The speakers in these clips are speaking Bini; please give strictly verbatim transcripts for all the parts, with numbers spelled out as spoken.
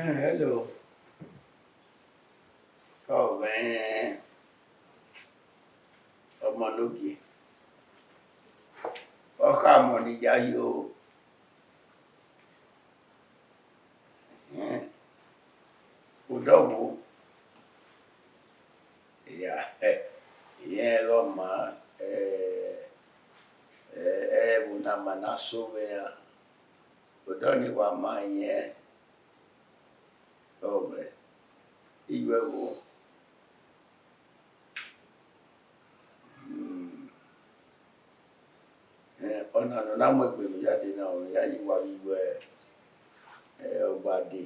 Hello. Ọ mwẹ ọmọ ne ogie. Ọ kha mọ ne I ya yo. Ẹhẹn. Odọmwu. Iya, irẹn ghe ọma, eh, eh, ẹvbo ne a ma na so mwẹ ra. Odọ ni wa ma irẹn. Ọ mwẹ, I yu ẹvbo. Hmm. Eh, ọna ne ọ na mu egbe vbe iyade na, ọ ya ye uwa vbe iwẹ, eh, ọgbade.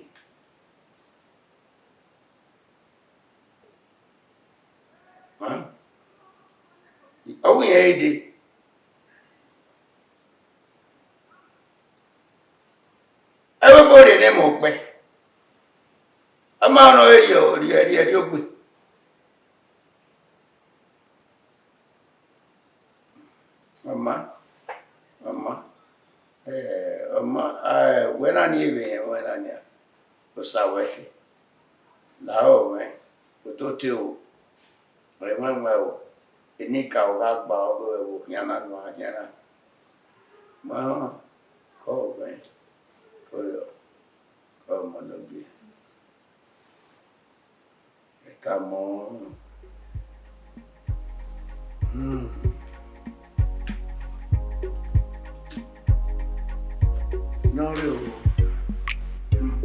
Ọ wẹ irẹn dee. Ẹvbo ebo rre ne mẹ okpẹ. Ọ ma nọ rhie, rhie, rhie, rhie ogbe. Ọ ma, ọ ma, eh, ọ ma, eh, wẹ na ni vbe rẹn, wẹ na nia, Osa wẹ sẹ, lahọ mwẹ, ototọ o, rẹn wẹn wẹ o, enikaro gha gba ọghe ẹvbo khian na nọ khian na. Ma kọ wẹ, kọ yọ, kọ mọ nọ gbe. Ẹ ka mọ. Hmm. Nọ rre o. Hmm.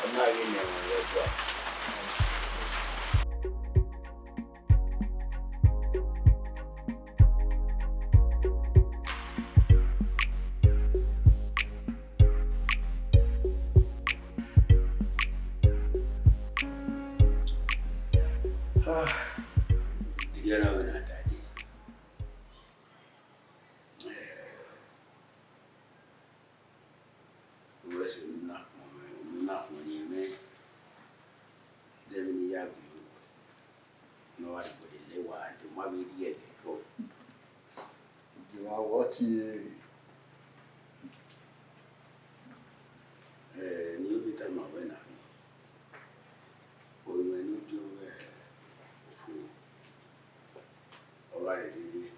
Ọna ghi nẹ ẹmwẹ vbe ẹdua. Ah, I don't know when I die this. Eh, Wẹ sẹ ne u na kpọnmwẹ, ne u na kpọnmwẹ mwẹ, zẹ vbene I ya gu uwẹ, ne ọ gha dobọ de lẹ wa, de ma vbe rhie ẹghẹ kọ. Gie wa wọ tie. Eh, ne I vbe tama wẹ na, orinmwẹ ne u dio vbe oko, ọ gha rherhe rrie.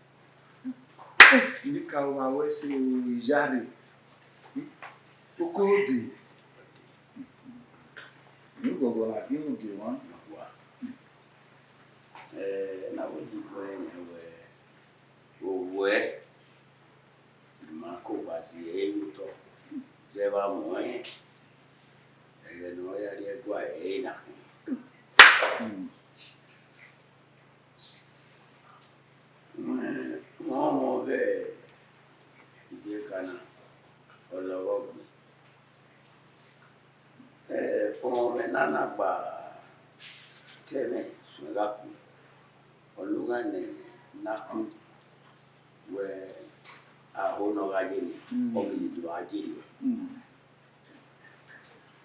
Enikaro gha wẹ sẹ iyare, oko dee. Ne ugbọgbọ na gie unu gie emwa. Eh, na wẹ gie unu rẹn wẹ, owẹ, ne ima kobasi ẹre ye otọ, zẹ vbe a muẹn, ẹghẹ ne ọ ya rrie ẹguae ẹre na khin. Wẹ ọmọ vbe ibiẹka na, ọ lọghọ gbe. Eh, ọmwẹ na na gba te ẹmwẹ suẹn gha ku, ọ logha ne na ku wẹ aho ne ọ gha ye ni, ọ gele do a ye rriọ.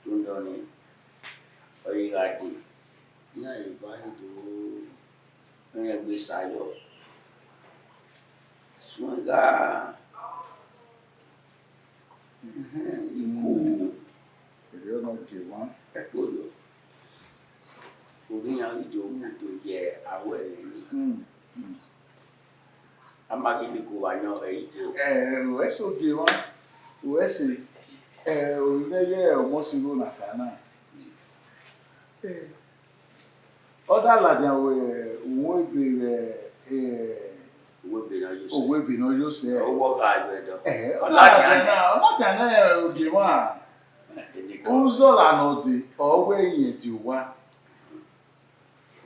Rhunmwuda ọnii, ọ ghi gha dee, iran eva ghi do rẹn egbe sa yọ. Suẹn gha, iku, erriọ ne ọ gie emwa. Ẹkpo yo, ovbi iran ghi do mu do ye aro ẹmwẹ nii. A ma ghi miẹn iko vbe ayọn ẹre i do. Eh, wẹ sẹ ogie emwa, wẹ sẹ, eh, orinmwẹ ye ọmọ sẹ igho na kha na. Eh, ọ da ladian wẹẹ, uhunmwu ebe vbe, eh, Uwu ebe ne ọ yo sẹ. Uwu ebe ne ọ yo sẹ. Uwu ọgha yọ ẹdọ. Eh, ọ na ladian na, ọ ladian na, Ogiemwa. Uzọla ne ọ dee, ọ wẹẹ irẹn die owa.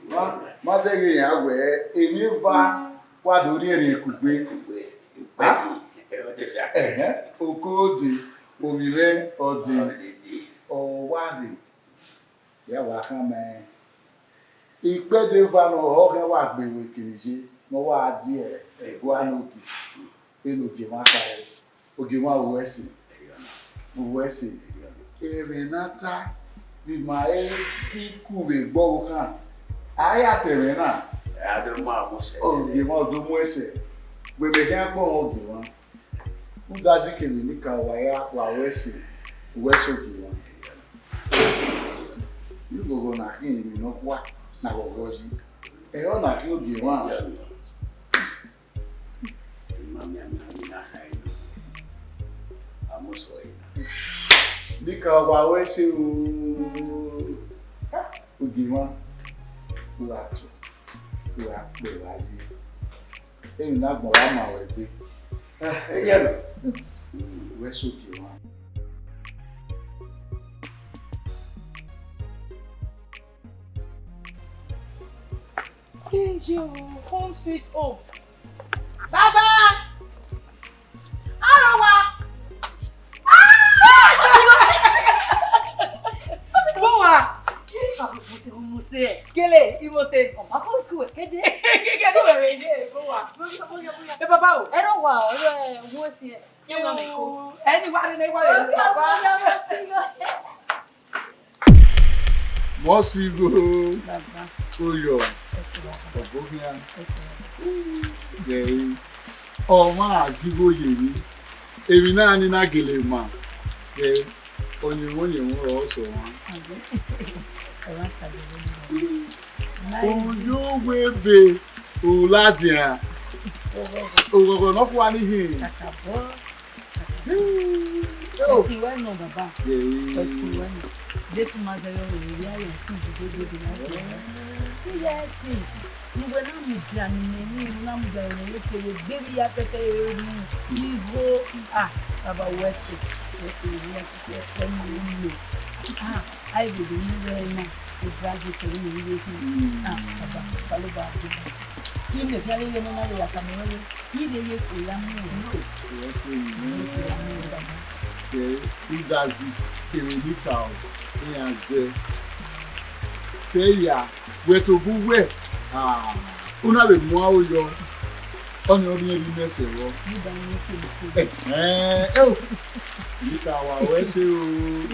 Ma, ma dẹghe iran wẹẹ, emwi eva wa do rhiẹnrhiẹn kugbe. Kugbe, ikpẹdẹ, ẹ, ọ dee fia. Ẹhẹn, oko dee, ovbi mwẹ ọ dee, ọ wa rre. Ya wa khama ẹn. Ikpẹdẹ eva ne ọ họhọ wa gbe vbe ekene ye, ne ọ wa die ẹguae ne ogie, vbene Ogiemwa khare. Ogiemwa, uwẹ ẹse, uwẹ ẹse. Ẹmwẹ ne a ta vbe ima i ku vbe egbe ọvbokhan, a ya ta ẹmwẹ na. A do mu aro mu sẹ. Ogiemwa, u do mu ẹsẹ. Wẹ mẹ khian gbọmwa, Ogiemwa. Udazi kevbe enikaro, wa ya, wa ru ẹse, uwẹ ẹse, Ogiemwa. Ighọghọ na khin emwi nọkhua ne a ghọghọ yi. Ẹre ọna khin, Ogiemwa. Ima mianmian ne a kha ẹre nọ, a mu sẹ ọre na. Enikaro, wa ru ẹse o. Ogiemwa, u gha to, u gha kpe, u gha ye. Emwi ne agbọn gha ma ruẹ egbe. Eh, ẹ ya nọ. Wẹ sẹ, Ogiemwa. Angel, home sweet home. Baba! Aro wa! Ah! Bo wa! Mose, Mose. Kele, i Mose. Ọma kọ school kede. Kede were ye, bo wa. Boya, boya, boya. E baba o. Ẹ rọ wa, ọrẹ wo si ẹ. Ye wa me ko. Ẹ ni wa re, ne wa re, baba. Mọ si igho. Baba. Oyọ. Ẹse baba. Ọbo khian. Ẹse baba. Gẹre. Ọmwa a zẹ igho ye emwi. Emwi na ni na gele ma. Gẹre. Ọyẹnmwẹ, ọyẹnmwẹ ọrọ sẹ ọmwa. Amen. Ẹ wa ta gele ma. Oyo wẹ ebe, u ladian. Oghọghọ. Oghọghọ nọkhua ni hin. Kakabọ. Ẹtin wẹ nọ, baba. Ẹtin wẹ nọ. Deghẹ te ima zẹgbe vbe ivbi ayọ, ẹtin dede dede na. Iye ẹtin ne uwẹ na mudia ne imẹ ni, ne u na mudia ne imẹ ye kevbe egbe vbe iya kẹkẹ rere ni. Igho, ah, baba, uwẹ ẹse, uwẹ ẹse, uwẹ ẹse, uwẹ ẹse, uwẹ ẹse. Ah, a i vbe do ni rre na, e graduate vbe ne I rre khin. Ah, baba, Osanobua do. Imẹ khian vbe vbe nọ na vbe ya tama mwẹ wẹẹ, I vbe ye eko ya mu ẹn. Ẹ sẹ vbe nẹ. Ẹ, Udazi kevbe Nikaro, iran zẹ. Sẹ ya, wẹ tobọ uwẹ, ah, u na vbe mu aro yọ, ọnii ọ rhiẹnrhiẹn imẹ sẹ vbọ. Ẹhẹn, eo, Nikaro, wa ru ẹse o,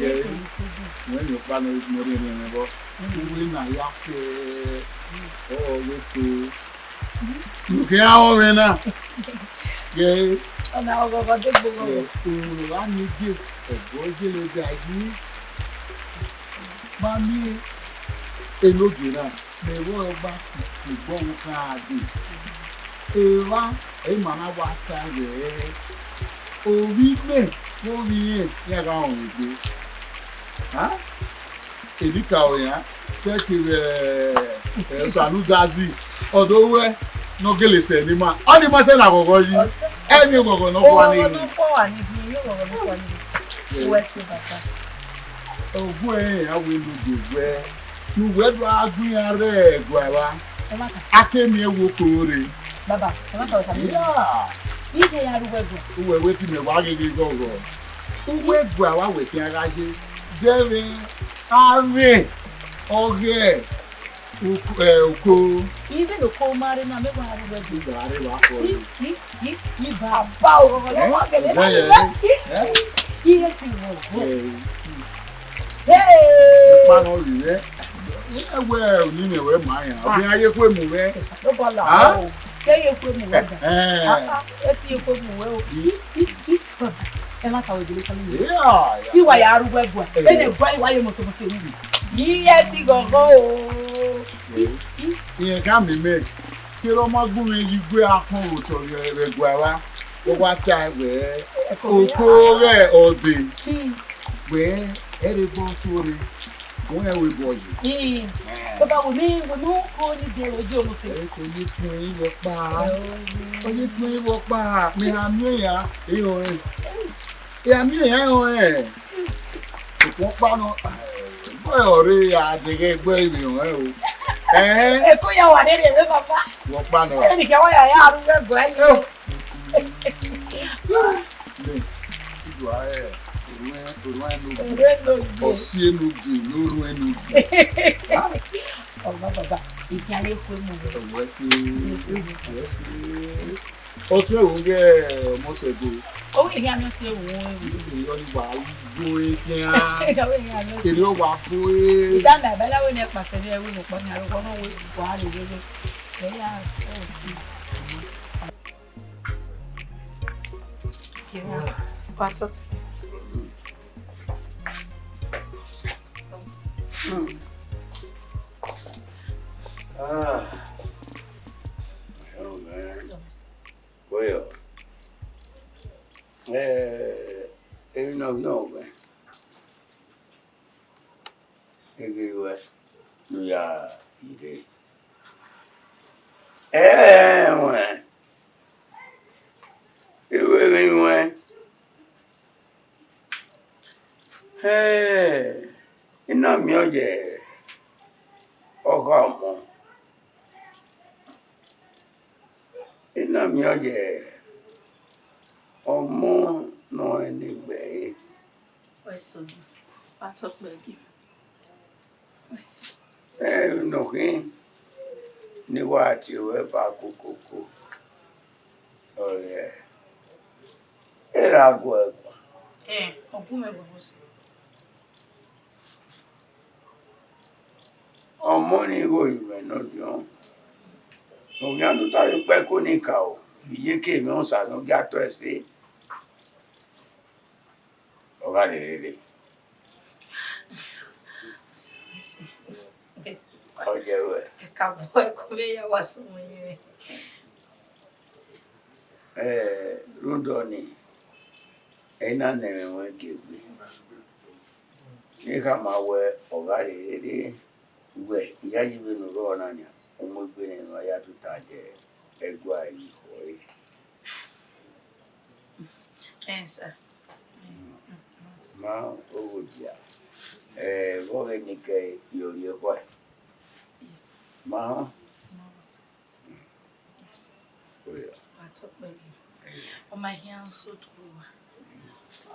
yẹ, wẹ emwi ọkpa ne ọ rhiẹnrhiẹn mwẹ vbọ. Uwẹ na ya fẹ, ọ, ọ vbe to. Unu khian rẹn mwẹ na. Ghe. Ọna ọghọghọ degbe ọghọghọ. Unu ra ni gie, ẹbọ gele da yi. Ma miẹn enogie na, mẹ vbe ọre ọgba, egbe ọvbokhan dee. Evba, ẹ i ma na wa ta wẹẹ, ovbi imẹ vbe ovbi irẹn, iran gha rọnmwẹ egbe. Enikaro yan, fẹ kevbe, eh, Osanudazi, ọ do ruẹ ne ọ gele sẹ ne ima. Ọnii ma sẹ ne aghọghọ yi. Ẹ i miẹn oghọghọ ne ọ kua ni. Oghọghọ ne ọ kua ni, oghọghọ ne ọ kua ni. Uwẹ sẹ baba. Ogu ẹre a wẹ ne u do wẹ, ne uwẹ do a gu iran rre ẹguae evba. Ẹ ma ta. A ke miẹn wẹ oko rre. Baba, ẹ ma ta ọsa. Yeah. Ike ya ru wẹ ẹguae. Uwẹ wẹ te imẹ wa gheghe ghọghọ. Uwẹ ẹguae evba wẹ khian gha ye. Zẹvbe, amwẹ, ọghẹ, oko, ẹ, oko. Ivbi ne oko ma rre na, mẹ wa ru wẹ ẹguae. Uwẹ a rre vbe afọ. I, i, i, i baba o, ọghọghọ ne ọ gele na. Ẹ, ẹ, ẹ. Iye ti wọ. Ẹ. Hey! Ipa nọ rri rẹ. Ẹ wẹ, unu mwẹ wẹ ma yan. Ọ ghi a ye ekhue mu mwẹ. Ló bá la o. Kẹ ye ekhue mu mwẹ da. Ẹ. Ah, ah, ẹ ti ye ekhue mu mwẹ o. I, i, i, baba. Ẹ ma ta wẹ gele kọlu mi. Yeah, yeah. Iwa ya ru wẹ ẹguae. Ẹ. Ẹ ne ẹguae iwa ye mọsọmọsọ ru. Iye ti ghọghọ o. Ẹ. I, i. Iye ka mi mẹ. Kere ọ ma gu mwẹ ye igue akhọn vbe otọ vbe ẹguae evba, ọ wa tae wẹẹ, oko ghẹ ọdẹ, wẹẹ, ẹ rhe gbe ọtẹn rre. Wẹ wẹ bọ yi. Ii. Baba, wẹ mi, wẹ mi ko ni de ro je omo se. Ẹ ko ye tun ẹyin vbe ọkpa. Ko ye tun ẹyin vbe ọkpa. Mẹ ha miẹn ya. Ẹ họn ẹ. Ẹ ha miẹn ya, ẹ họn ẹ. Okun ọkpa nọ. Bọ ọre ya deghe gbe ivbi họn ẹ o. Ẹ. Eko ya wa rere vbe baba. Vbe ọkpa nọ. Eni ke wa ya ya ru vbe gbe ẹ. Ẹ o. Mẹ, iduẹ, orhuẹn, orhuẹn no. Orhuẹn no. Ọsi enu din, ne orhuẹn no. Ọmọ baba, ìjà yẹ kú emu rẹ. Ọwọ́ ẹ sí, ọwọ́ ẹ sí. Ọtún ẹ̀wò ń gẹ ọmọ ṣẹ̀gbọ́. Owó ìhìn àmì ọ̀sẹ̀ ẹ̀wò ẹ̀wò. Ìyọ́ ni wà á fún ẹ kíá. Owó ìhìn àmì ọ̀sẹ̀. Kèrè ó wà á fún ẹ. Ìdáná ìbáláwo ni ẹ pàṣẹ ní ẹrú nìkan ní àrùkọ náà wé wà á lè lélẹ̀. Ẹ̀yà ẹ̀ sí. What's up? Mm. Ah. Oh, man. Well, eh, you know, no, man. Eghe ruẹ ne u ya rre. Ẹẹn, iwẹ vbe ruẹn. Ẹẹn, I na miẹn ọ ye ọghe ọmọ. I na miẹn ọ ye ọmọ ne ọ rẹn ne egbe ẹre. Wẹ sẹ, wa tọ kpẹẹ gie. Wẹ sẹ. Ẹ, ne ọ khin ne wa tie ruẹ ba kokoko. Ọ ye, erha gu ẹ guan. Ẹ, ọ gu mwẹ guan, wẹ sẹ. Ọmọ ni igho ru mwẹ ne ọ diọn. Ovbi a ne u ta ye ukpẹ ko ni ka o, iyeke mwẹ osa ne ọ gia tọ ẹse. Ọ gha rherere. Ọ jẹ ruẹ. Ẹ ka bu ẹko vbe ya wa sẹ ọmọ ye mwẹ. Ẹ, rhunmwuda ọnii, ẹ i na nọ ẹmwẹ ruẹn gie egbe. Ne I khama wẹ ọ gha rherere, wẹ, I ya yi vbene u rrọọ na nian, u mu egbe nẹ ne u ya tota ye ẹguae ye ikhuo ẹre. Ẹ, sir. Ma ogho dia. Ẹ, vbe ọghe ne I ke ye orhie khuẹ? Ma. Oya. Ọ ma hian so do wa.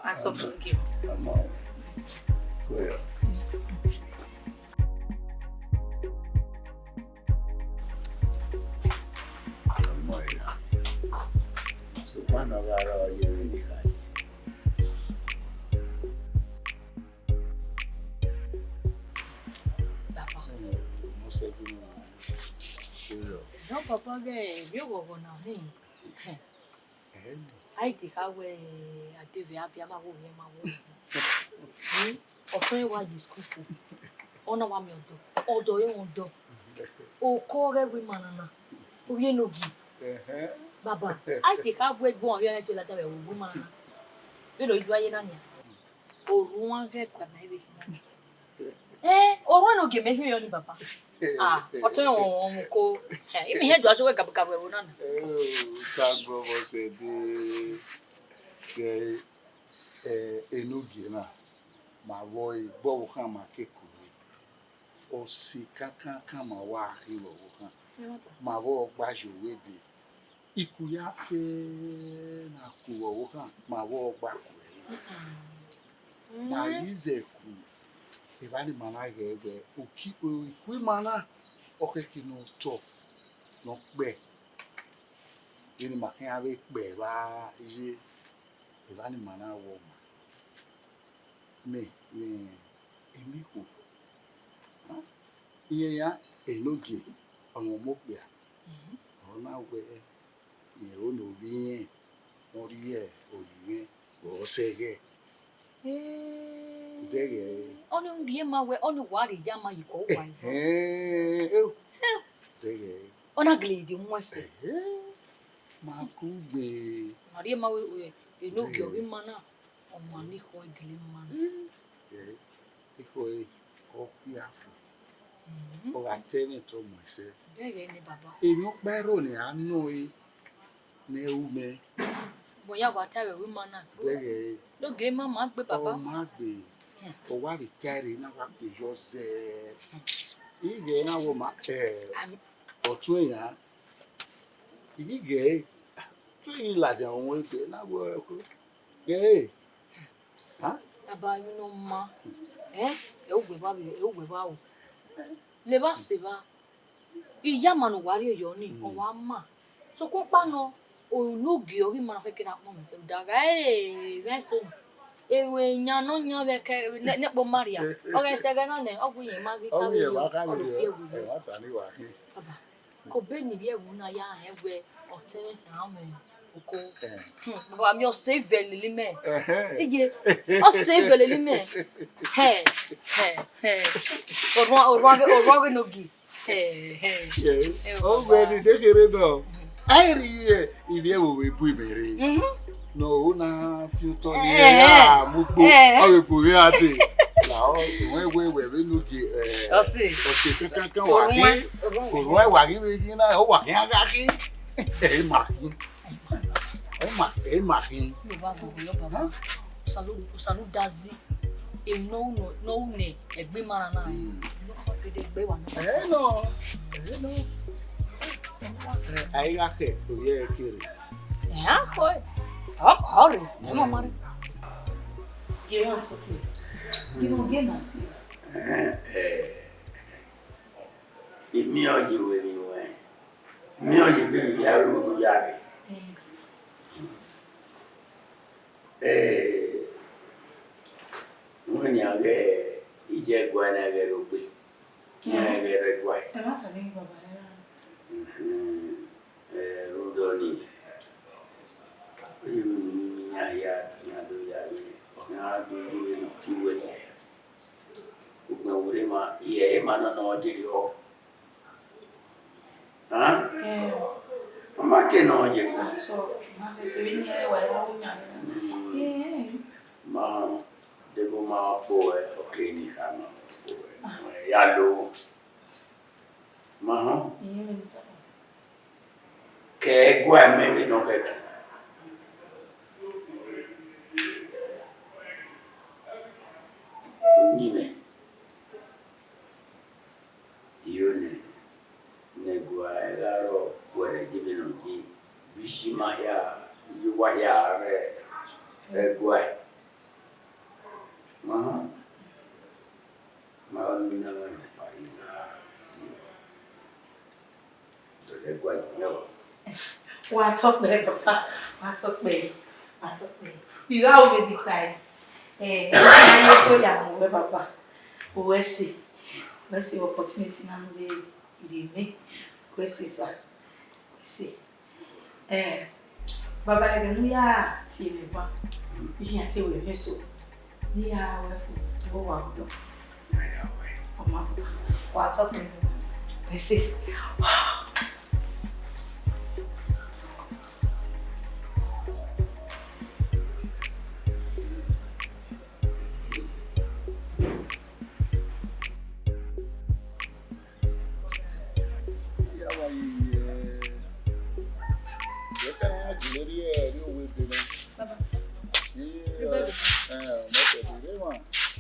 Atọ kpẹẹ gie. Ama. Oya. Ama ya. Sokpan ne ọ gha rrọọ ye vbene I khae. Baba. Mo sẹ gu mo. Sure. Nọ papa ghẹ vbe oghọghọ na hin. Eh. A i te kha wẹ a de vbe a bia ma wo vbe ma wo. Hmm? Ọfẹn wa ye school fo. Ọ na wa miẹn ọdọ. Ọdọ ẹre ọdọ. Okọ ghẹ wẹ ima nana. Ovbi enogie. Ẹhẹn. Baba, a i te kha wẹ gbọn vbe ẹmwẹ te ladian vbe wẹ ima nana. Vbene ọ i do a ye na nian. Orhuan ghẹ gua ma vbe khin na. Eh, orhuan ne ogie mẹ khin vbe ọnii, baba. Ah, ọtẹn wọn wọn mu ko. Eh, imi hẹn do aso wẹ gabugabu ẹvbo na. Eh, thank God for today. Eh, eh, enogie na, ma vbe ọre gbe ọvbokhan ma ke ku rre. Ọse kankankan ma wa khin vbe ọvbokhan. Ma vbe ọre ọ gba ye owa ebe. Iku ya fe na ku vbe ọvbokhan, ma vbe ọre ọ gba ku ẹre. Ma ghi zẹ ku, evba ni ima na ghẹ wẹ, oki, iku ima na, ọ khẹke ne ọ tọ, ne ọ kpẹ. Vbene ima khian vbe kpẹ vba ye, evba ni ima na wọ ma. Mẹ, mẹ, emikhuo. Iran ya, enogie, ọmwa ọmọ okpia. Ọ na wẹ, irẹn ro ne ovbi irẹn, ọ rhie orinmwẹ, ọ sẹ ẹghẹ. Dẹghẹ. Ọni rhie ma wẹ, ọni wa rhie ya ma ye kọ wa. Ẹhẹn, eo. Dẹghẹ. Ọ na gele de mu ẹse. Ẹhẹn. Ma kugbe. Ma rhie ma wẹ, enogie ọvbi ima na, ọmwa ni khọ gele ma na. Eh, eh, ikhọ ẹre, ọ kpia fo, ọ gha te ẹmwẹ tọ mu ẹsẹ. Bẹghe ne baba. Emwi ọkpa ẹrọ ne a nọ ẹre ne ẹ ru mẹ. Bọ ya wa ta vbe ima na. Bẹghe. Do ge ima ma gbe baba. Ọ ma gbe. Ọ wa vbe ta ẹre na wa gbe yọ zẹ. Ighẹ na wo ma, eh, Ami- ọtun eyan. Ighẹ, ọtun eyan ladian wọn egbe na wo ẹko. Ghe. Ha? Baba, emwi ne ọ ma, eh, ẹ u wẹ vba vbe, ẹ u wẹ vba o. Levba sẹ evba, iyama ne uwa rhie yọ ni, ọ wa ma. Sokpan ọkpa nọ, unu gie ọghe ima na khẹke na kpọnmwẹ sẹ, da gha, eh, vbe ẹse unu. Emwi yan ne ọ yan vbe ẹkẹ, ne, ne ẹkpo ma rria. Ọ ghẹ sẹ ẹghẹ na nẹ, ọ gu iyẹn ma ghi ka vbe yọ, ọ do fi ẹwu yọ. Baba, ko be ne ivbi ẹvbo na ya rẹn wẹ ọtẹn mwẹ khian mwẹ oko. Hmm, baba, miẹn ọse ivẹ lele imẹ. Iye, ọse ivẹ lele imẹ. Hẹ, hẹ, hẹ. Orhuan, orhuan ghe, orhuan ghe ne ogie. Hẹ, hẹ. Yes. Ẹ, ọ wẹ baba. Ni de kherhe nọ. A i rhie ivbi ẹvbo vbe bu imẹ rre. Mhm. Ne ọ na fi otọ ni, ẹhẹn, a mu ugbo, ẹhẹn, ọ vbe bu vbe a dee. Na ọ, wẹ wẹ wẹ vbene u gie, eh, ọse, ọse kankan kan wa ghi, orhuan, orhuan wa ghi vbe ghi na, ọ wa khian gha ghi. Ẹ ma khin. Ẹ ma, ẹ ma khin. Osanobua, osanobua, osanobua dazi. Emwi ne ọ ru nọ, ne ọ ru nẹ, ẹgbẹ ima na na. Mm. Emwi ne ọ gha gede gbe wa nọ. Ẹ nọ, ẹ nọ. Ẹ, a i gha khẹ, ovbi ẹre kere. Ẹ, a khọ, ọ, ọ rre, ẹ ma ma rre. Gie wa tọ ke. Gie wa gie na tie. Ẹ, ẹ, imi ọ ye ru emwi ruẹn. Imi ọ ye egbe ne u ya ru emwi ne u ya rre. Ẹ, wẹ nian ghẹ, iye ẹguae na ghẹ rre ogbe. Iran ghẹ rre ẹguae. Ẹ ma ta nẹ, baba, ẹ ra. Mhm. Ẹ, rhunmwuda ọnii, iran hia, iran do ya vbe, iran do ye vbene ọ fi uwẹ nian. Ugbẹn vbe urhe emwa, irẹn emwa nọ nọ ọ dede họ. Hàn? Ẹ. Ọ ma ke nọ ọ ye. Ọ sọ, ma ke kevbe eni ẹre wa ya ru yan. Mm. Ẹ. Ma, deghẹ ọ ma kpo ẹ, ọ ke ni kha ma kpo ẹ. Ah. Ọ ya lo. Ma họn. Iyẹn vbe ne I tama. Ke ẹguae mẹ vbene ọ khẹke. Uyinmwẹ. Iyo nẹ, ne ẹguae gha rrọọ, wẹ rẹn ye vbene ọ ye, vbe iye ima hia, iye owa hia rre ẹguae. Ma họn. Ma gha miẹn una gha rhọkpa, I gha rhie dọlọ ẹguae ye mwẹ o. Wa tọ kpẹẹ, papa, wa tọ kpẹẹ, wa tọ kpẹẹ. I gha ru vbe ne I kha ẹre. Eh, I gha ye ko ya mu wẹ, papa. Uwẹ ẹse, uwẹ ẹse opportunity na ne u vbe rhie mẹ. Uwẹ ẹse, sir. Uwẹ ẹse. Eh, baba, ẹghẹ ne u ya tie mwẹ ban, I khian te wẹ mwẹ eso. Ne I ya ruẹ fo, vbe owa ọdọ. Ọ ma, wa tọ kpẹẹ. Ẹse. Baba. Ẹ, ẹ, ọmọ tẹbi rẹ wan.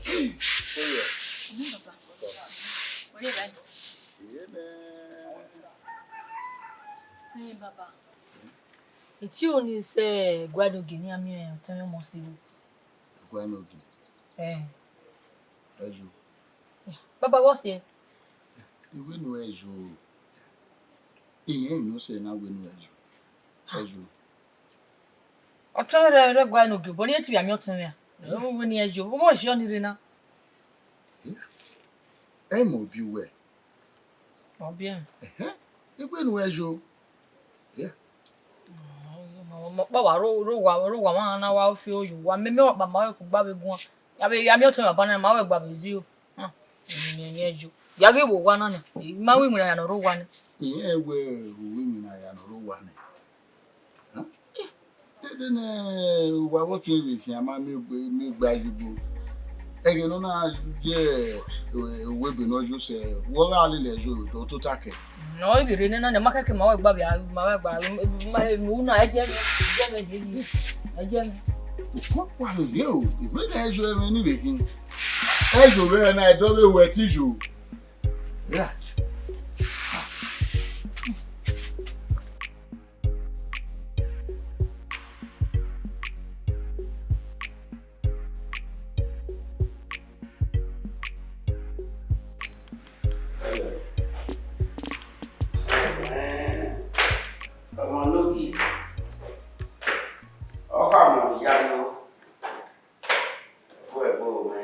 Oye. Mhm, baba. Oye nẹ. Ẹ, baba. Iti oni sẹ ẹguae ne ogie ne iran miẹn ọtẹn mwẹ ọmọ si ru. Ẹguae ne ogie. Ẹ. Ẹ yo. Baba, wọ siẹ? Iwẹ ne ẹ yo. Irẹn unu sẹ na wẹ ne ẹ yo. Ẹ yo. Ọtẹn rẹ, rẹ ẹguae ne ogie, obọ ne irẹn te vbe miẹn ọtẹn mwẹ a? Wẹ ne ẹ yo, ọmọ si ọni rre na. Ẹ mọ bi uwẹ. Ọ biẹ. Ẹhẹn, iwẹ ne ẹ yo. Yeah. Ọmọ ọkpa wa ro, ro wa, ro wa ma na wa fi oyo wa. Mẹ, mẹ ọkpa ma wẹ kugba vbe guan. Ya vbe, ya miẹn ọtẹn mwẹ baba na, ma wẹ gba vbe zio. Hmm. Ẹmwẹ ne ẹ yo. Ya ghi vbe owa na nia. I ma ru iwinna ya ne ọ rre owa nẹ. Irẹn wẹ u ru iwinna ya ne ọ rre owa nẹ. Hàn? Dede ne uwa vbe ọtẹn vbe khian ma miẹn egbe, miẹn egbe ayugbo. Ẹghẹ ne ọ na ye, eh, uwegbe ne ọ yo sẹ, wẹ ọ gha lele ẹzọ, ọ tota kẹ. Nọ, ivbi rre nena nẹ, ma kẹke ma wa gba vbe a, ma wa gba, ma, ma, una, ẹjẹ mwẹ, ẹjẹ mwẹ, ẹjẹ mwẹ. Okọ wa vbe ye o, ivbi ne ẹzọ ẹmwẹ ni vbe khin. Ẹzọ vbe na, ẹdọ vbe wẹ ti yo. Yeah. Ọmọ ne ogie, ọ khama ne iyayo, fu ẹbo mwẹ.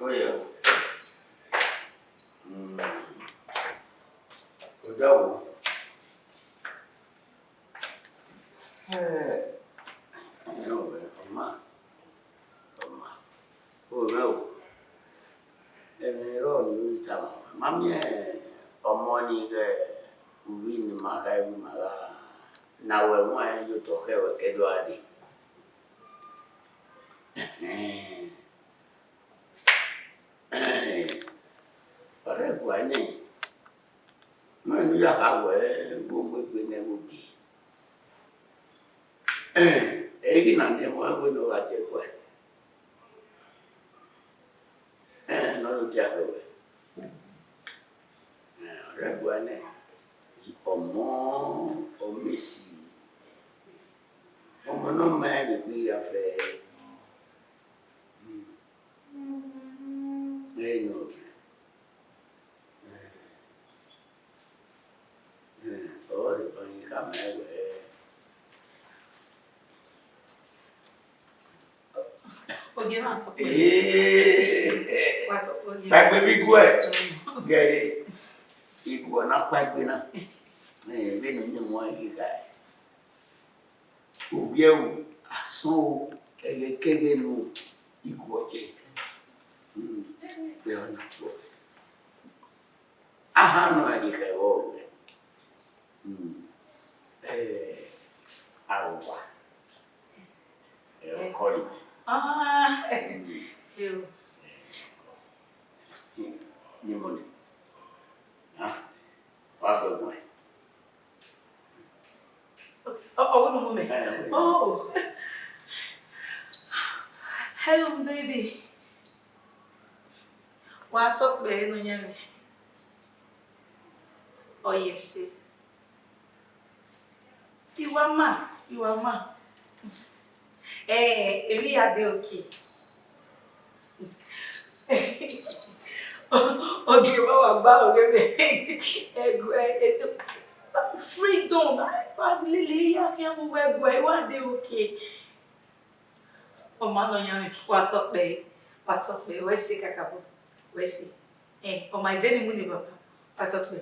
Oyọ. Mm. Odaro. Eh, ẹn, ọ ma, ọ ma. O rẹ o. Ẹmwẹ rọ ni u rhie tama, ma miẹn ọmọ ni ighẹ uvbi ne ima gha, ivbi ma gha na wẹ ẹmwẹ ọnrẹn ye otọ khẹ wẹ ke do gha dee. Ọ rre ẹguae nẹ, mẹ ne u ya kha wẹ vbe u mu egbe nẹ vbe odie. Ẹ i ghi na nẹ ẹmwẹ wẹ ne ọ gha tie ẹguae. Ẹ, ne ọ do dia khẹ wẹ. Ẹ, ọ rre ẹguae nẹ, ọmọ, ọmọ esi, ọmọ ne ọ ma rẹn vbe egbe hia fẹẹrẹ. Ẹ nọ. Ẹ, ẹ, ọ rre ban ghi khama ẹn wẹẹ, Ogie na tọ. Ee, wa tọ, ogie. Kpaegbe vbe iguẹ. Mm. Gẹre, iguẹ na kpaegbe na. Ẹ, vbene uyinmwẹ ghi ghae. Ovbi ẹvbo, asọn o, ẹghẹkẹghẹ ne iguẹ ye. Mm, vbe ọna tuẹ. Aha nọ a ye khẹ vbọ wẹ. Mm. Eh, arowa. Eh, ọkọri. Ah, mm. Ni mọ ni. Ah, wa gbẹguan. Oh, oh, no, no, no. Eh, oh. Hello, baby. Wa tọ kpẹẹ, Nọyaẹnmwẹ. Ọ yẹ sẹ. I wa ma, I wa ma. Eh, emwi ya de okay. Ogie ma wa gba ọghe mwẹ. Ẹguae, freedom. Wa lele ya khian vbe uwu ẹguae, I wa de okay. Ọ ma Nọyaẹnmwẹ, wa tọ kpẹẹ, wa tọ kpẹẹ, wẹ sẹ kakabọ, wẹ sẹ. Eh, ọ ma ide ni mu ne baba, wa tọ kpẹẹ.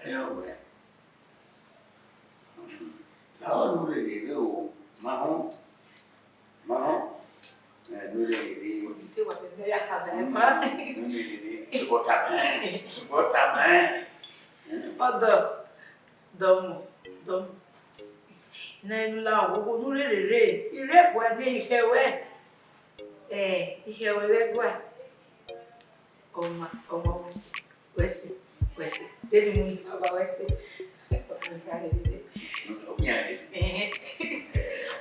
Ẹ, ọ wẹ. Lahọ ne u rherhe rre o, ma họn, ma họn. Ẹ, ne u rherhe rre. Ite wa bẹbẹ ya ka bẹbẹ. Mm, ne u rherhe rre. Sugọ tama ẹn, sugọ tama ẹn. Ọdọ, dọmọ, dọmọ. Ne u la oghogho ne u rherhe rre, I rre ẹguae ne I khẹ ruẹ. Ẹ, I khẹ ruẹ vbe ẹguae. Ọma, ọma, wẹ sẹ, wẹ sẹ, wẹ sẹ. Dede mu ni baba, wẹ sẹ. Ọma ni ka dede. Ẹhẹn.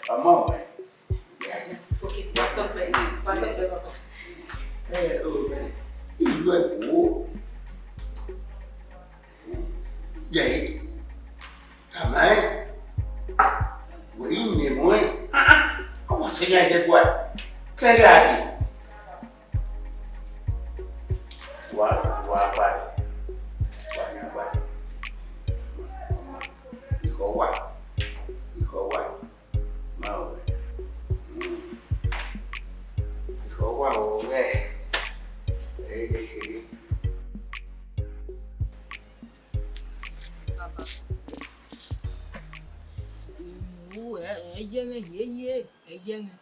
Ọma wẹ. Okay, wa tọ kpẹẹ, wa tọ kpẹẹ, baba. Ẹ, o, ẹ, ilu ẹko. Yẹ, tama ẹn, wẹ i nẹ emọ ẹn, ah, ah, ọ wa sẹ ya ye ẹguae, kẹrẹ a dee. Wa, wa gbare, wa yan gbare. Ikhọ wa, ikhọ wa, ma wẹ. Mm. Ikhọ wa o ghẹ, ẹ i de kherhe. Baba. Ẹ, ẹ yẹ mwẹ, ye, ye, ẹ yẹ mwẹ.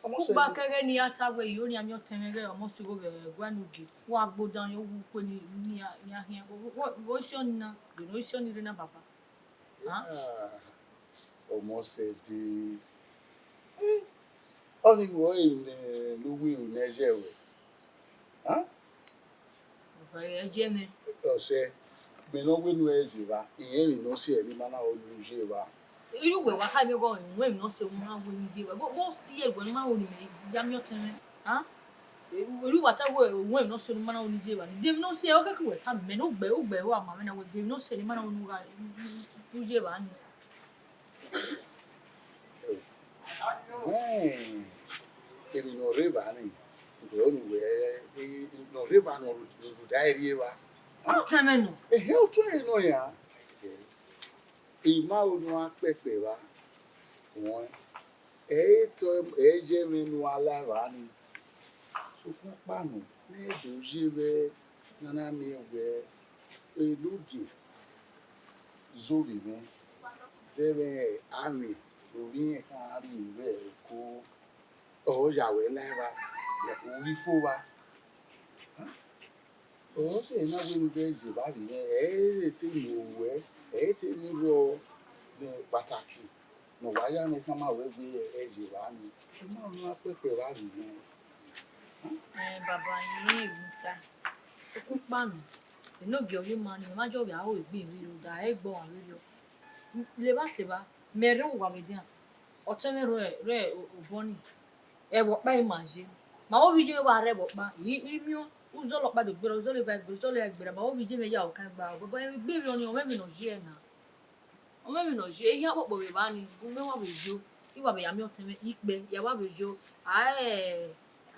Ọmọ sẹ Ugba kẹghẹ ne I ya ta wẹ, I ro ne a miẹn ọtẹn mwẹ ghẹ ọmọ sugho vbe ẹguae ne ogie. Wa gbe odan yọ wu ukue ni, ni a, ni a khian. Wo, wo, wo isi ọni na, ghe ne isi ọni rre na, baba. Hàn? Ah, ọmọ sẹ de, Ọnii vbe ọre ne uwu ne ẹ yẹ ruẹ? Hẹn? Baba, ẹ yẹ mẹ. Ọsẹ, mẹ ne ọ wẹ ne u ẹ ye evba, irẹn emwi ne ọ si ẹre ne ima na ru ye evba. Irẹn uwẹ wa khama mwẹ wẹẹ, irẹn emwi ne ọ si ẹre ne ima na ru ye evba. Vbọ, vbọ si ẹre wẹẹ ne ima ru ne imẹ ya miẹn ọtẹn mwẹ? Hẹn? Irẹn uwẹ ta wẹẹ, irẹn emwi ne ọ si ẹre ne ima na ru ye evba. De emwi ne ọ si ẹre, ọ khẹke uwẹ tama mẹ ne ugbẹ, ugbẹ ru ama mwẹ na wẹẹ, de emwi ne ọ si ẹre ne ima na ru ne u gha ru ye evba ni? Wẹẹ, emwi ne ọ rre evba ni, wẹ ọnii wẹ, ne ọ rre evba ne ọ rhunmwuda ẹre rri evba. Ọtẹn mwẹ nọ. Ehe, ọtẹn mwẹ nọ ya. I ma ro ne u gha kpẹkpẹ evba, rẹn, ẹ i re otọ, ẹ i ye ẹmwẹ ne u gha la evba ni. Sokpan ọkpa nọ, ne ẹ do ye vbe ne a na miẹn wẹẹ, enogie zẹ ovbi mwẹ, zẹ vbe amwẹ ne ovbi mwẹ khian rhie vbe ẹko, ọ ya wẹ la evba, u ghi fo evba. Ọ sẹ na wẹ ne u ghẹ ye evba vbe mwẹ, ẹ i re te ne uwẹ, ẹ i re te ne rrọọ ne kpataki ne ọ wa ya mwẹ khama wẹ wẹẹ ẹ ye evba ni, I ma ro ne u gha kpẹkpẹ evba vbe mwẹ. Ẹn, baba, I rẹn emwi ta. Sokpan ọkpa nọ, enogie ọghe ima ni, mẹ ma jọ vbe aro egbe vberriọ, da ẹgbẹe ọmwa vberriọ. Levba sẹ evba, mẹ rre owa vbe edian, ọtẹn mwẹ rre, rre obọ ni, ẹvbo ọkpa ima ye. Ma vbe ovbi iye mwẹ wa rre ẹvbo ọkpa, I, I miẹn uzọla ọkpa do gberra, uzọla eva gberra, uzọla eva gberra, ma vbe ovbi iye mwẹ ya ọkan gba, baba, egbe vberriọ ni, ọ mwẹ emwi ne ọ ye na. Ọ mwẹ emwi ne ọ ye, ihian kpokpo vbe evba ni, u mwẹ wa vbe yo, I wa vbe ya miẹn ọtẹn mwẹ ikpe, ya wa vbe yo, a,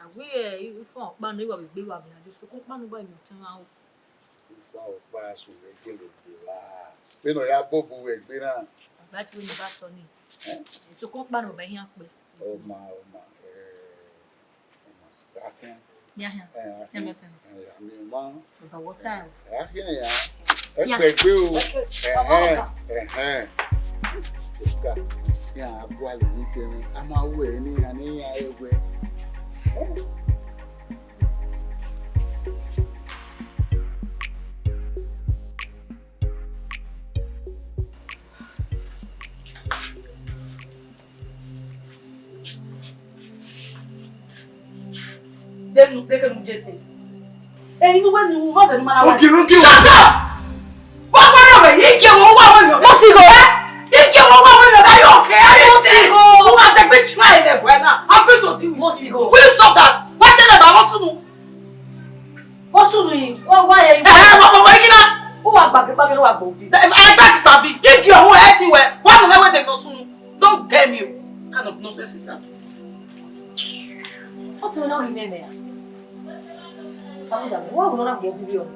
a wẹ ifan ọkpa nọ, I wa vbe gbe wa vbe ya dee, sokpan ọkpa nọ, u wa miẹn ọtẹn mwẹ aro. Ifan ọkpa sẹ wẹ gele gbe evba. Vbene ọ ya bobu wẹ egbe na. Ọba te wẹ ne I ba tọ nii. Ẹn? Sokpan ọkpa nọ, ọba ihian kpẹ. Ọ ma, ọ ma, ẹ, ọ ma. Gha khian. Ya khian. Ẹ, gha khian. Ẹ, a miẹn ọma. Ọba wọta o. Gha khian ya. Ẹ kpẹgbe o. Ẹhẹn, ẹhẹn. Ọka. Iran a gualọ emwi tẹmwẹ, a ma ru ẹre ne iran ne iran rẹn wẹ. Denu, dekenu Jese. Ẹni ne uwẹ ne u vbọzẹ ne u ma na wa. Ogirugi. Shut up! Wa gba yọ vbe, I gie wẹ uwa wẹ yọ. Mo si gho. I gie wẹ uwa wẹ yọ, are you okay? Are you okay? Mo si gho. U ma degbe try vbe ẹvbo na. I'm going to deal with you. Mo si gho. Will you stop that? Wa tẹlẹ ba vbọ sunu. Vbọ sunu yi, wa, wa ye. Eh, wa, wa, wa, kina. U wa gba gbe, gba gbe, wa gba obi. Eh, eh, gba gbe, gba bi. I gie wẹ, ẹ ti wẹ. Wa nọ wẹ de no sunu. Don't tell me. What kind of nonsense is that? What do you know in there? Come on, what do you know?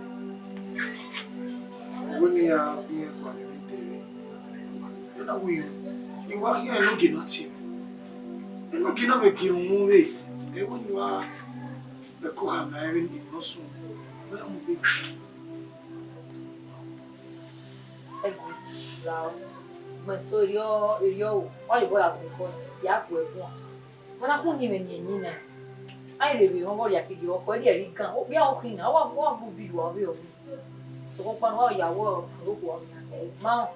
Wẹ ne I ya biẹ gualọ emwi dee. Ena wẹ, I wa khian enogie na tie. Enogie na vbe gie uhunmwu vbe. Ẹ wẹ ne I wa, ẹ ko ha ma ẹre ni nọ sunu. Wẹ mu be. Ẹgu, lao. Mẹ so erriọ, erriọ o. Ọ ye bọ ya gu ẹbọ, ya gu ẹbọ. Wẹ na khu ni mwẹ ni eni na. A i rhe vbe rhọnmwọ rhia kegbe ọkọ, erriọ ẹre I gan. Okpia ọ khin na, ọ wa, ọ wa gu bi ru ọvbehe ọvbehe. Sokpan ọkpa ne ọ ya wẹ ọrokhuo ọmwa, ẹ, ma rẹn,